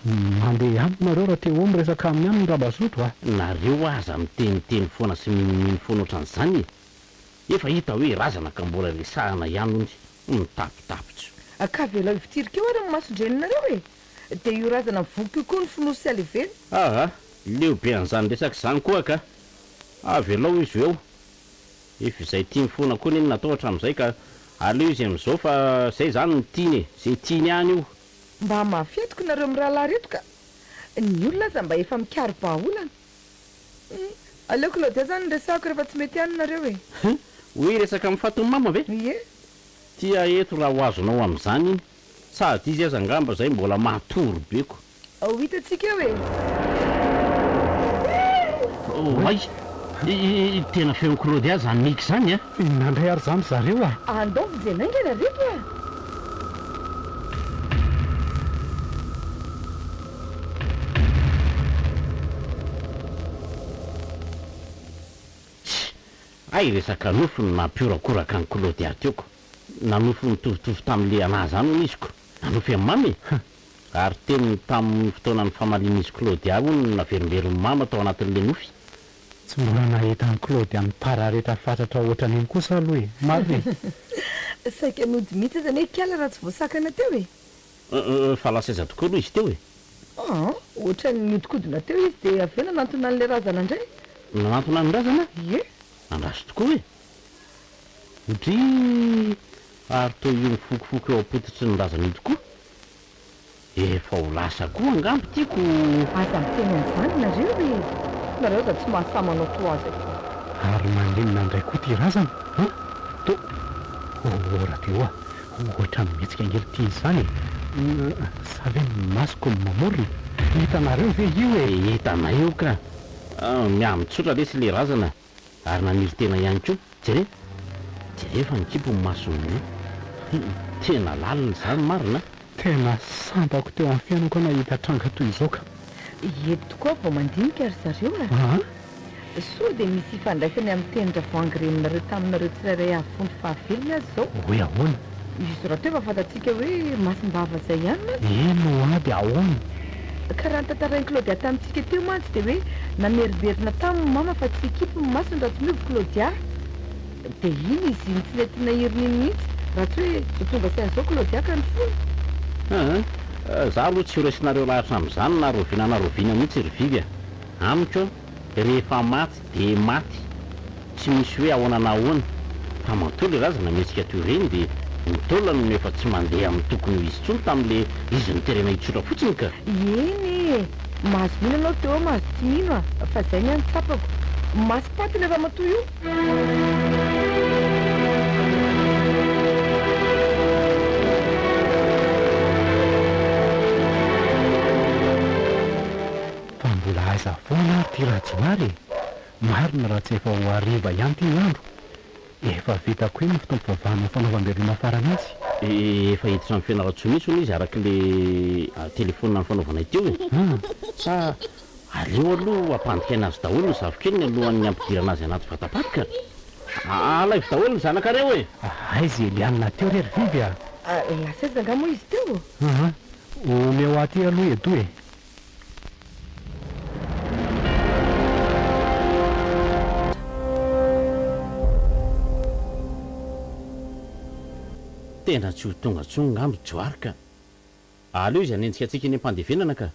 Mandeha amiko nareo raha te ho miresaka aminy any Rabazoto a! Nareo aza miteniteny foana sy minomino foana ohatran'izany e! Efa hita hoe razana ka mbola resahana ihany hono mitapitapitra. Ka avelao hivitirika eo ary ny mason-dreninareo e! Dia io razana voky io koa no fonosy sy aleveno. Aa! Leo be an'izany resaka izany koa ka! Avelao izy ho eo. Efa izay tiany foana koa anie no natao hatramin'izay ka aleo izy amin'izao fa izay izany no tiany e! Izay tiany ihany io. Mba mafy etiko nareo mirahalahy reto ka! Ny olona aza mba efa mikaro-bahaolana. Hum! Aleo Claudia zany no resahako rehefa tsy mety any nareo e! Hum! Hoe hiresaka amin'ny fatin'i mama ve? Ie! Tia eto raha ho azonao amin'izany iny. Sady izy aza angamba zay mbola matory be ko. Ho hitantsika eo e! Oay! Tena feon'i Claudia zany mic zany a! Inona indray ary zany zareo a! Andao vonjena haingana ry reto a! Tsia! Hay resaka nofy no nampiorakoraka an'i Claudia teo ko! Nanofy mitovitovy tamin'le anah zany hono izy ko! Nanofy an'i Mama e! Ary teniny tamin'ny fotoana nifamalian'izy Claudia hono no naverimberin'i Mama tao anatin'le nofy. Tsy mbola nahita an'i Claudia nipararetra fatratra ohatran'iny kosa aloha e! Marina e! Saika nody mihitsy aza anie ikala raha tsy voasakana teo e! Fa lasa aiza tokoa aloha izy teo e? Aa! Ohatran'ny nihodinkodina teo izy dia avy eo nanantona an'ilay razana indray. Nanantona ny razana? Ie. Andraso tokoa e! Ndrii! Ary toa io mifokofoko eo am-pototry ny razana io tokoa? Efa ho lasa koa angamba ity ko! Aza miteny an'izany nareo e! Nareo aza tsy mahasahy manao toa azy akory. Ary maninona indray koa ity razana an? To oh Rateo a! Ohatran'ny mihetsika ange ity izy izany e! Sa ve ny masoko no mamorona? Hitanareo ve io e? Hitanay io ka! Miha-mitsotra lesy ilay razana Ary naniry tena ihany koa. Jereo! Jereo fa nikipy ny masony roa. Hum! Tena lalina izany marina a! Tena sambako teo amin'ny fiainako aho nahita tranga toy izao ka! Eto tokoa aho vao mandinika ry zareo a! Aa! Soa dia misy ifandraisany amin'ny tenin-dravoahangy reninareo taminareo tsirairay avy fony fahavelony aza izao. Hoe ahoana? Izy rahateo efa fantatsika hoe masim-bava izay ihany mantsy. Eny ho'a dia ahoana? Ka raha ny tantarain'i Claudia tamintsika teo mantsy dia hoe namerimberina taminy mama fa tsy hikipy ny masony raha tsy miova Claudia. Dia iny izy iny tsy nety nahirina iny mihitsy raha tsy hoe vao tonga saina izao Claudia ka nifona. Aa, za aloha tsy ho resinareo lahatra amin'izany na rahoviana na rahoviana mihitsy ry Vivi a! Amiko rehefa maty dia maty. Tsy misy hoe ahoana na ahoana, fa matoa le razana mihetsika toy ireny dia ny taolany no efa tsy mandeha amin'ny tokony ho izy intsony tamin'le izy noterena hitsotra fotsiny ka! Eny e! Mahazo mino ianao Théo mahazo tsy mino a! Fa zay ny ahy no tsapako. Masim-paty ilay ramatoa io! Fa mbola aiza foana ary ty Rajoary e? Marina raha tsy efa ho hariva ihany ity ny andro. Efa vitako iny ny fotoam-pivavahana ho fanaovam-beloma farany azy. Efa hiditra any Fianarantsoa mihitsy hono izy araka ilay telefaonina nifanaovanay teo e. Sa aleo aloha hampandikaina azy daholo ny zafikeliny alohan'ny hampidirana azy anaty vatapaty ka. Alaivo daholo ny zanakareo e! Aiza i Eliana teo re ry Vivi a? Lasa aiza angaha moa izy teo? Aa! Omeo aty aloha Edo e! Tena tsy ho tonga intsony ngamba i Johary ka. Aleo izy hanenjika antsika eny am-pandevenana ka.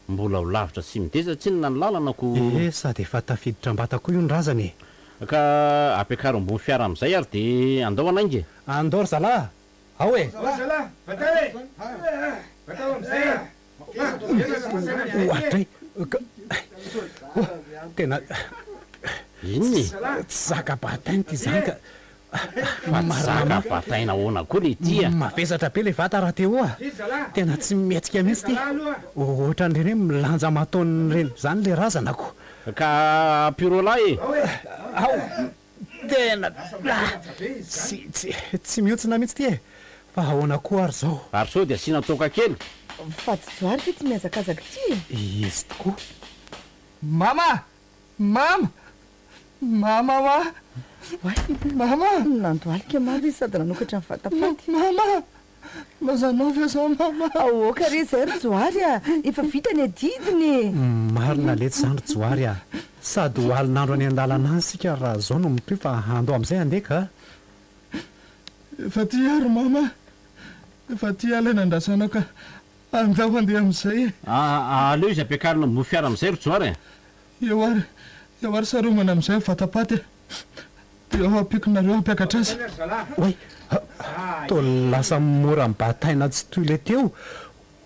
Mbola ho lavitra sy mideza tsinona ny lalana ko. Ee, sady efa tafiditra am-bata koa io ny razana e. Ka ampiakaro ambony fiara amin'izay ary dia andao hanainga e. Andao ry zalahy a! Ao e! Andao zalahy! Vatao e! Vatao amin'izay e! Oadray! Tena Inona e? tsy zaka bataina ity izany ka! Fa tsy zaka bataina ahoana koa le ty a! Mavesatra be le vata raha Théo a! Tena tsy mihetsika mihitsy ty. Ohatran'ireny hoe milanja aman-taoniny ireny izany le razana ko. Ka ampio roalahy e! Ao! Tena tsy tsy tsy mihontsina mihitsy ty e! Fa ahoana koa ary izao? Ary sao dia asiana toaka kely? Fa tsy johary ve ty mihazakazaka ity e? Izy tokoa. Mama! Mama! Mama hoa! Oay! Mama! Nandohalika mafy izy sady nanokatra ny vata-paty. Mama! Lazanao ve zao mama? Aoka re izay ry Johary a! Efa vita ny adidiny e! Marina letsy izany ry Johary a! Sady ho alin'andro any an-dalana any isika raha izao no mitohy fa andao amin'izay handeha ka! Efa aty aho ry mama a! Efa aty aho ilay nandrasanao ka andao handeha amin'izay e! Aleo izy ampiakarina ambony fiara amin'izay ry Johary a! Eo ary, eo ary saromana amin'izay ny vata-paty e! Dia ao ampiako nareo hampiakatra azy. Oay! Toa lasa mora mibataina tsy toy ilay teo.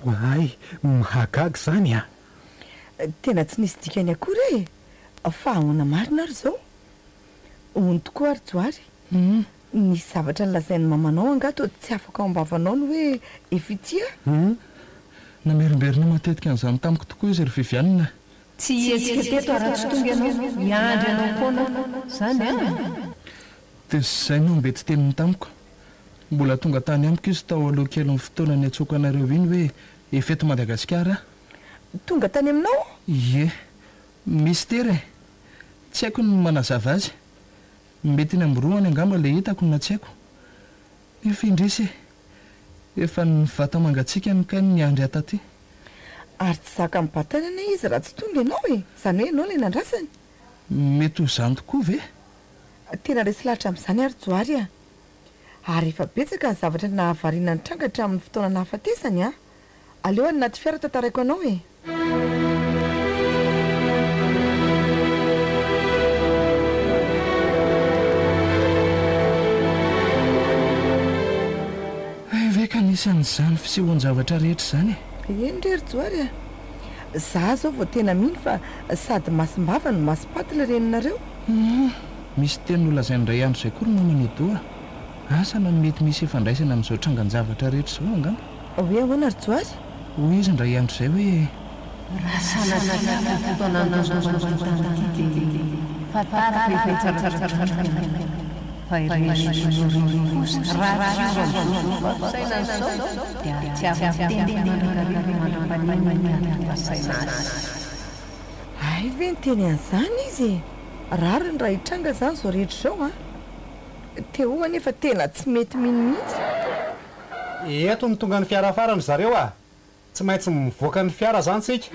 Oay! Mahagaga izany a! Tena tsy nisy dikany akory e! Fa ahoana marina ary izao? Hono tokoa ary Johary, nisy zavatra nolazain'ny mamanao angaha toa tsy afaka ao am-bavanao ny hoe efa ity aho? Namerimberina matetika an'izany tamiko tokoa izy ry Viviane a! Tsy hihetsika teto aho raha tsy tonga ianao, hiandry anao foana aho, zany an! Dia izay no ambeti-teniny tamiko. Mbola tonga tany amiko izy tao aloha kelin'ny fotoana niantsoako anareo iny hoe efa eto Madagasikara aho. Tonga tany aminao? Ie. Mistery e! Tsy haiko ny manazava azy. Mety eny am-borohany angamba ilay hitako na tsy haiko. Nefa indrisy e! Efa ny vata-mangatsiakany kay no niandry ahy taty. Ary tsy zaka mibataina anie izy raha tsy tonga ianao e! Izany hoe ianao ilay nandrasany. Mety ho izany tokoa ve? Tena resy lahatra amin'izany aho ry Johary a! Ary efa betsaka ny zavatra nahavariana nitranga hatramin'ny fotoana nahafatesany an! Aleo any anaty fiara tantaraiko anao e! Hay ve ka nisy an'izany fisehoan-javatra rehetra izany e! Eny re ry Johary a! Za zao vao tena mino fa sady masim-bava no masim-paty ilay reninareo. Humm! Misy teny nolazainy indray andro izay koa ry maman'i Edo a! Asa na mety misy ifandraisany amin'izao trangan-javatra rehetra izao angamba. Hoe ahoana ry Johary? Hoy izy indray andro izay hoe. Raha sanatria ity fotoana andalovan'ity tany ity dia fantaro fa efa hitsaratsara ianao. Fa ireny zokinao ireny kosa raha tsy io amin'izao fomba fisainana izao dia hahatsiaro ny tenany mandrakariva mandra-panenina ny hahatonga saina azy. Hay ve niteny an'izany izy e! Rariny raha hitranga izany izao rehetra izao an! Théo anefa tena tsy mety mino mihitsy. Eto no tonga ny fiara farany zareo a! Tsy maintsy mivoaka ny fiara zany tsika.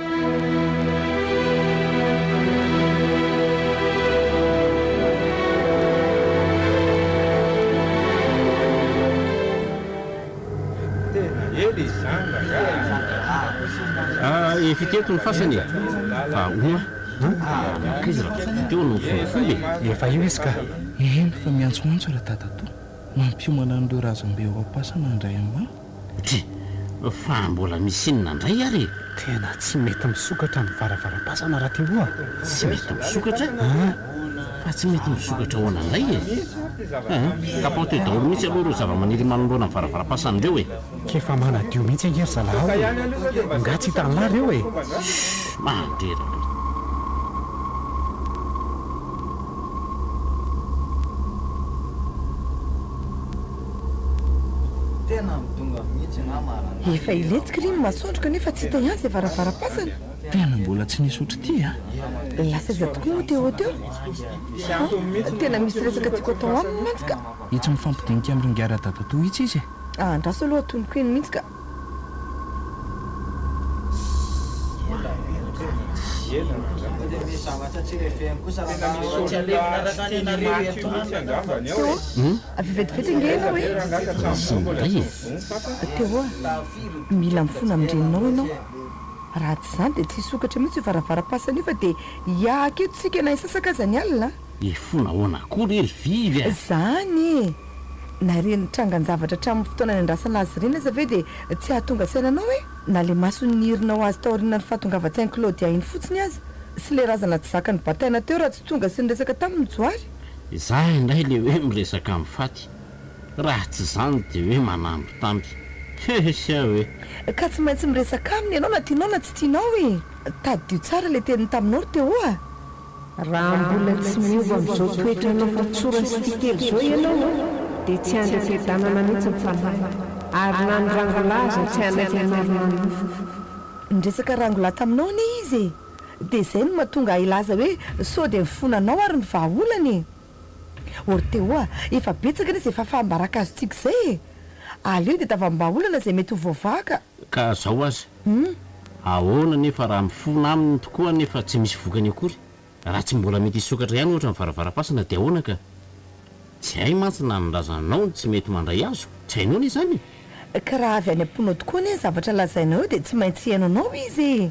Ah, efa ity eto ny fasana e. Fa ahoana? Nankaiza raha teo no mifombafomba e? Efa io izy ka. Eny fa miantsoantso ra-dadatoa. Mampiomana an'ireo razambe ao am-pasana handray an'i mama. Dry, fa mbola misy inona indray ary e? Tena tsy mety misokatra ny varavaram-pasana raha Théo a! Tsy mety misokatra? Fa tsy mety misokatra ahoana indray e? Aa, kapaoty eo daholo mihitsy aloha ireo zavamaniry manoloana ny varavaram-pasana ireo e! K'efa manadio mihitsy ange ry zalahy ao e! Nga tsy hitan'lah ireo e? Shh! Mandreraka. Efa hilentika ry ny masoandro kanefa tsy hita ihany izay varavaram-pasana. Tena mbola tsy nisy ohatr'ity a! Lasa aiza tokoa moa Théo teo? Ha? Tena misy resaka tiako atao aminy mantsy ka. Itsy mifampidinika amin'i Ringahy Radadatoa itsy izy e! Andraso aloha atonoko eny mihitsy ka. Théo, avy vetivety ange ianao e! Misy indray e! Théo a, mila mifona amin-dreninao ianao. Raha tsy izany dia tsy hisokatra mihitsy io varavaram-pasana io fa dia hiahaka eto isika na hisasaka aza ny alina a! Hifona ahoana koa re ry Vivy a! Izany e! Na ireny trangan-javatra hatramin'ny fotoana niandrasana azy ireny aza ve dia tsy hahatonga saina anao e? Na ilay masony nirina ho azy taorianan'ny fahatongavan-tsain'i Claudia iny fotsiny aza, sy ilay razana tsy zakany bataina teo raha tsy tonga sy niresaka taminy Johary. Izaho indray le hoe miresaka amin'ny faty. Raha tsy izany dia hoe manambitamby. Hehe aho e! Ka tsy maintsy miresaka aminy ianao na tianao na tsy tianao e! Tadidio tsara ilay teniny taminao ry Théo a! Raha mbola tsy miova amin'izao toetranao fatsora sy tia kely izao ianao dia tsy handry am-piadanana mihitsy ny fanahiko ary na ny rangolahy aza tsy hanaiky hanarina ny nofoko. Niresaka rangolahy taminao anie izy e! Dia izay no mahatonga ahy hilaza hoe sao dia mifona anao ary ny vahaolana e! Ô ry Théo a! Efa betsaka anie izay fahafaham-baraka azontsika izay e! Aleo dia tavam-bahaolana izay mety ho voavaha ka. Ka zao aza. Ahoana anefa raha mifona aminy tokoa nefa tsy misy vokany akory? Raha tsy mbola mety hisokatra ihany ohatra ny varavaram-pasana dia ahoana ka? Tsy hay mantsy na ny razanao no tsy mety mandray azo, tsy hainao anie izany e! Ka raha avy any am-ponao tokoa anie ny zavatra lazainao eo dia tsy maintsy hihaino anao izy e!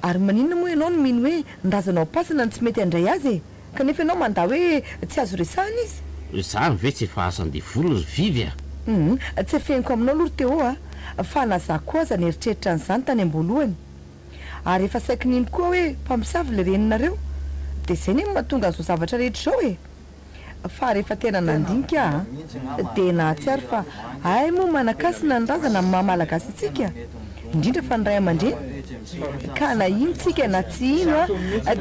Ary maninona moa ianao no mino hoe ny razanao am-pasana no tsy mety handray azy e? Kanefa ianao mandà hoe tsy azo resahana izy? Izany ve tsy efa asan-devoly ry Vivy a! Humm, tsy afeniko aminao aloha ry Théo a, fa na za koa aza nieritreritra an'izany tany am-boalohany. Ary efa saiky nino koa aho hoe mpamosavy ilay reninareo. Dia izay anie no mahatonga an'izao zavatra rehetra izao e! Fa rehefa tena nandinika aho dia nahatsiaro fa hay moa manan-kasina ny razana amin'ny maha Malagasy antsika, indrindra fa ny ray aman-dreny. Ka na hino tsika na tsy hino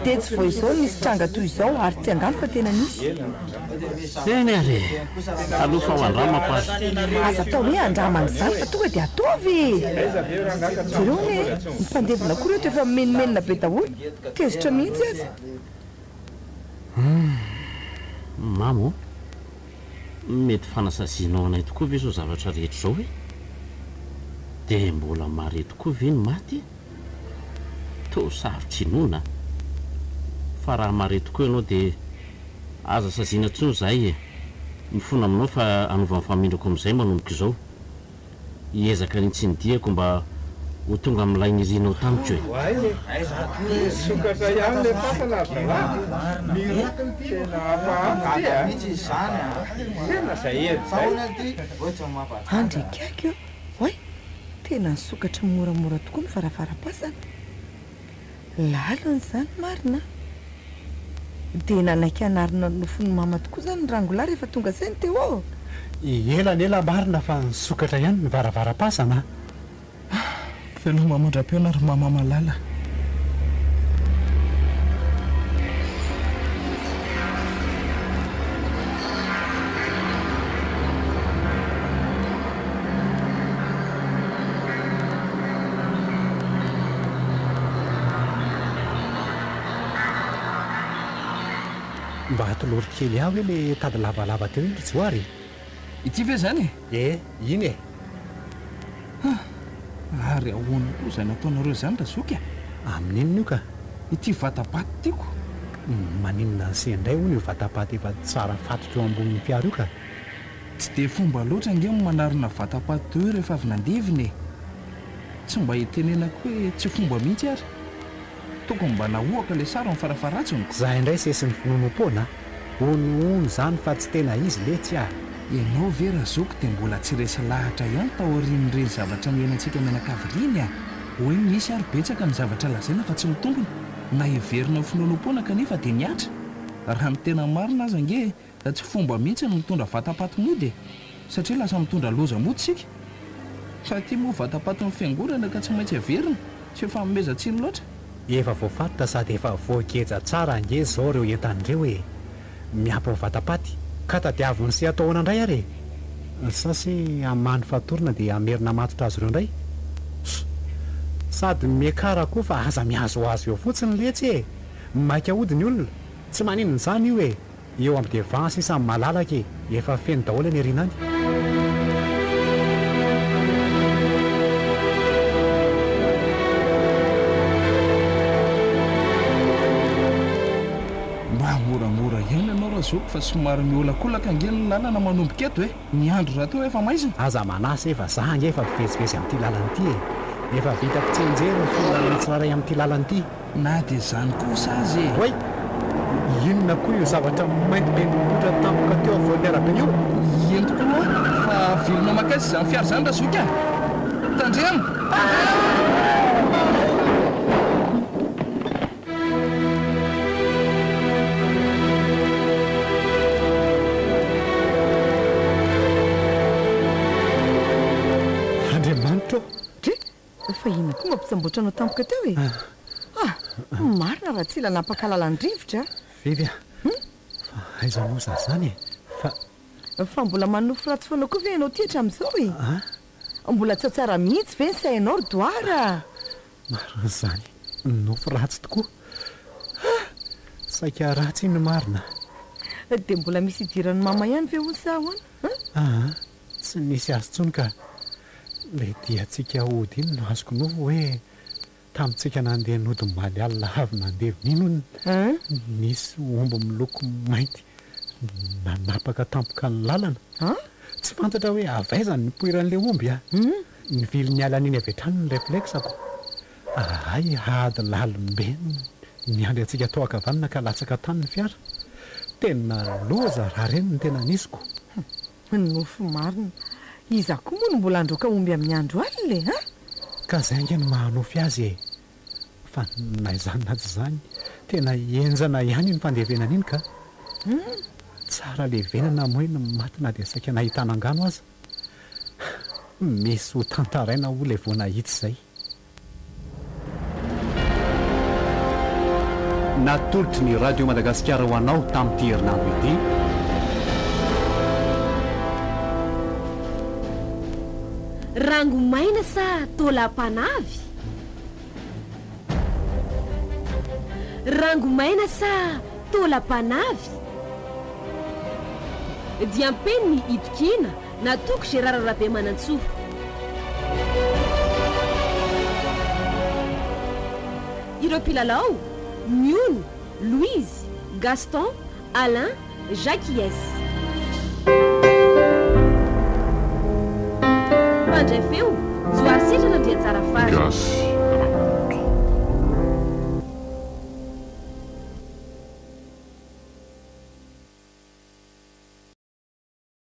dia tsy vao izao no nisy tranga toy izao ary tsy angano fa tena nisy. Eny ary e! Aleo fa ho andramako ary. Aza atao hoe andramana izany fa tonga dia ataovy e! Jereo anie e! Ny mpandevina koa ireto efa mimenomenona be daholo, tezitra mihitsy aza. Humm! Mamo ô! Mety fanasazianao anay tokoa ve izao zavatra rehetra izao e? Dia mbola mare tokoa ve ny maty e? Toa sarotra inoana a! Fa raha mare tokoa ianao dia aza saziana intsony izahay e! Mifona aminao fa hanova ny famindrako amin'izay manomboka izao. Hiezaka ny tsy ny diako mba ho tonga amin'ilay nirinao tamiko e. Misokatra ihany le fasana ry zalahy. Tena hafahafa ty a. Tena zay hery zay. Andry akaiky eo, oay! Tena nisokatra moramora tokoa ny varavaram-pasana. Lalina izany marina a! Dia nanaiky hanarina ny nofin'i mama tokoa izany ny rangolahy rehefa tonga saina teo ô! Ela ny ela marina fa nisokatra ihany ny varavaram-pasana a! Veloma mandra-pihaona ry mama malala. Mba atolory kely ahy hoe le tady lavalava teo iny ry Johary e! Ity ve izany e? E, iny e! Hah! Ary ahoana koa izany ataonareo izany Razoky a? Amin'inona io ka? Ity vata-paty tiako. Maninona an'se indray hono io vata-paty efa tsara fatotra eo ambonin'ny fiara io ka? Tsy dia fomba loatra ange ny manarona vata-paty toy io rehefa avy nandevina e! Tsy mba itenenako hoe tsy fomba mihitsy ary. Tokony mba nahohaka ilay sarony farafaharatsiny ko. Za indray sesy ny finoanoam-poana a! Honohono zany fa tsy tena izy letsy a! Ianao ve razoky dia mbola tsy resy lahatra ihany taorian'ireny zavatra niainantsika mianakavy ireny a! Hoe misy ary betsaka ny zavatra lazaina fa tsy mitombina, na heverina ho finoanoam-poana kanefa dia mihatra. Raha ny tena marina aza ange Tsy fomba mihitsy ny mitondra vatapaty mody e! Satria lasa mitondra loza mody isika. Fa ity moa vatapatin'ny fiangonana ka tsy maintsy averina, tsy ho fanomezan-tsiny loatra. Efa voafatotra sady efa voageja tsara ange zao reo entana ireo e! Miampy ny vatapaty, ka tadiavin'i se atao ahoana indray ary e? Sa se hamaha ny fatorana dia hamerina hamatotra azy ireo indray? Sady miakara koa fa aza mihazohazo eo fotsiny letsy e! Maika hody ny olona! Tsy maninona izany io e! Eo am devant sisa malalaka e! Efa feno daholo any aoriana any. Mba moramora ihany ianao razoky fa somary miolakolaka ange ny lalana manomboka eto e! Ny andro rahateo efa maizina. Aza manahy se fa za ange efa mivezivezy amin'ity lalana ity e! Efa vitako tsianjery ny fihinanana tsirairay amin'ity lalana ity. Na dia izany kosa aza e! Oay! Inona koa io zavatra mainty be nipoitra tampoka teo afovoan'ny arabe io? Eny tokoa fa velona mankaiza izany fiara izany Razoky a! Tandremo! Tandremo! Fa inona koa mampisamboatra anao tampoka teo e? Ah, marina raha tsy ela nampaka lalan-drivotra a! Vevy a! Fa aiza moa za zany e? Fa. Fa mbola manonofy ratsy foana koa ve ianao ity hatramin'izao e? Mbola tsy ao tsara mihitsy ve ny sainao ry Doara a? Marina izany, nofy ratsy tokoa. Ah! Saika ratsy iny marina. Dia mbola misy idiran'i mama ihany ve hono sa ahoana? Aa, tsy nisy azy intsony ka. Ilay diantsika hody iny no azoko nofy hoe tamintsika nandeha nody omaly alina avy nandevina iny hono nisy omby miloko mainty nanapaka tampoka ny lalana. Tsy fantatra hoe avy aiza ny nipoiran'ilay omby a! Nivily niala an'iny avy hatrany ny reflexe-ko. Hay ady lalim-be no niandry antsika tao ankavanana ka latsaka tany ny fiara. Tena loza raha ireny no tena nisy ko. Nofy marina. Iza koa moa no mbola handroaka omby amin'ny andro alina e? An? Ka zay ange no maha-nofy azy e! Fa na izany na tsy izany, tena henjana ihany iny fandevenana iny ka! Tsara levenana moa iny maty na dia saika nahitana angano aza. Misy ho tantaraina hoy ilay vao nahitsy izay. Natolotry ny Radio Madagasikara ho anao tamin'ity herinandro ity. Rangomaina sa taolam-panavy? Rangomaina sa taolam-panavy? Diam-peniny itokiana Natoky Gérard Rabemanantsoa. Ireo mpilalao, Miony, Louise, Gaston, Alain, Jacquies. Mpandray feo, Johary Sitrana Andriantsarafara. Gasy.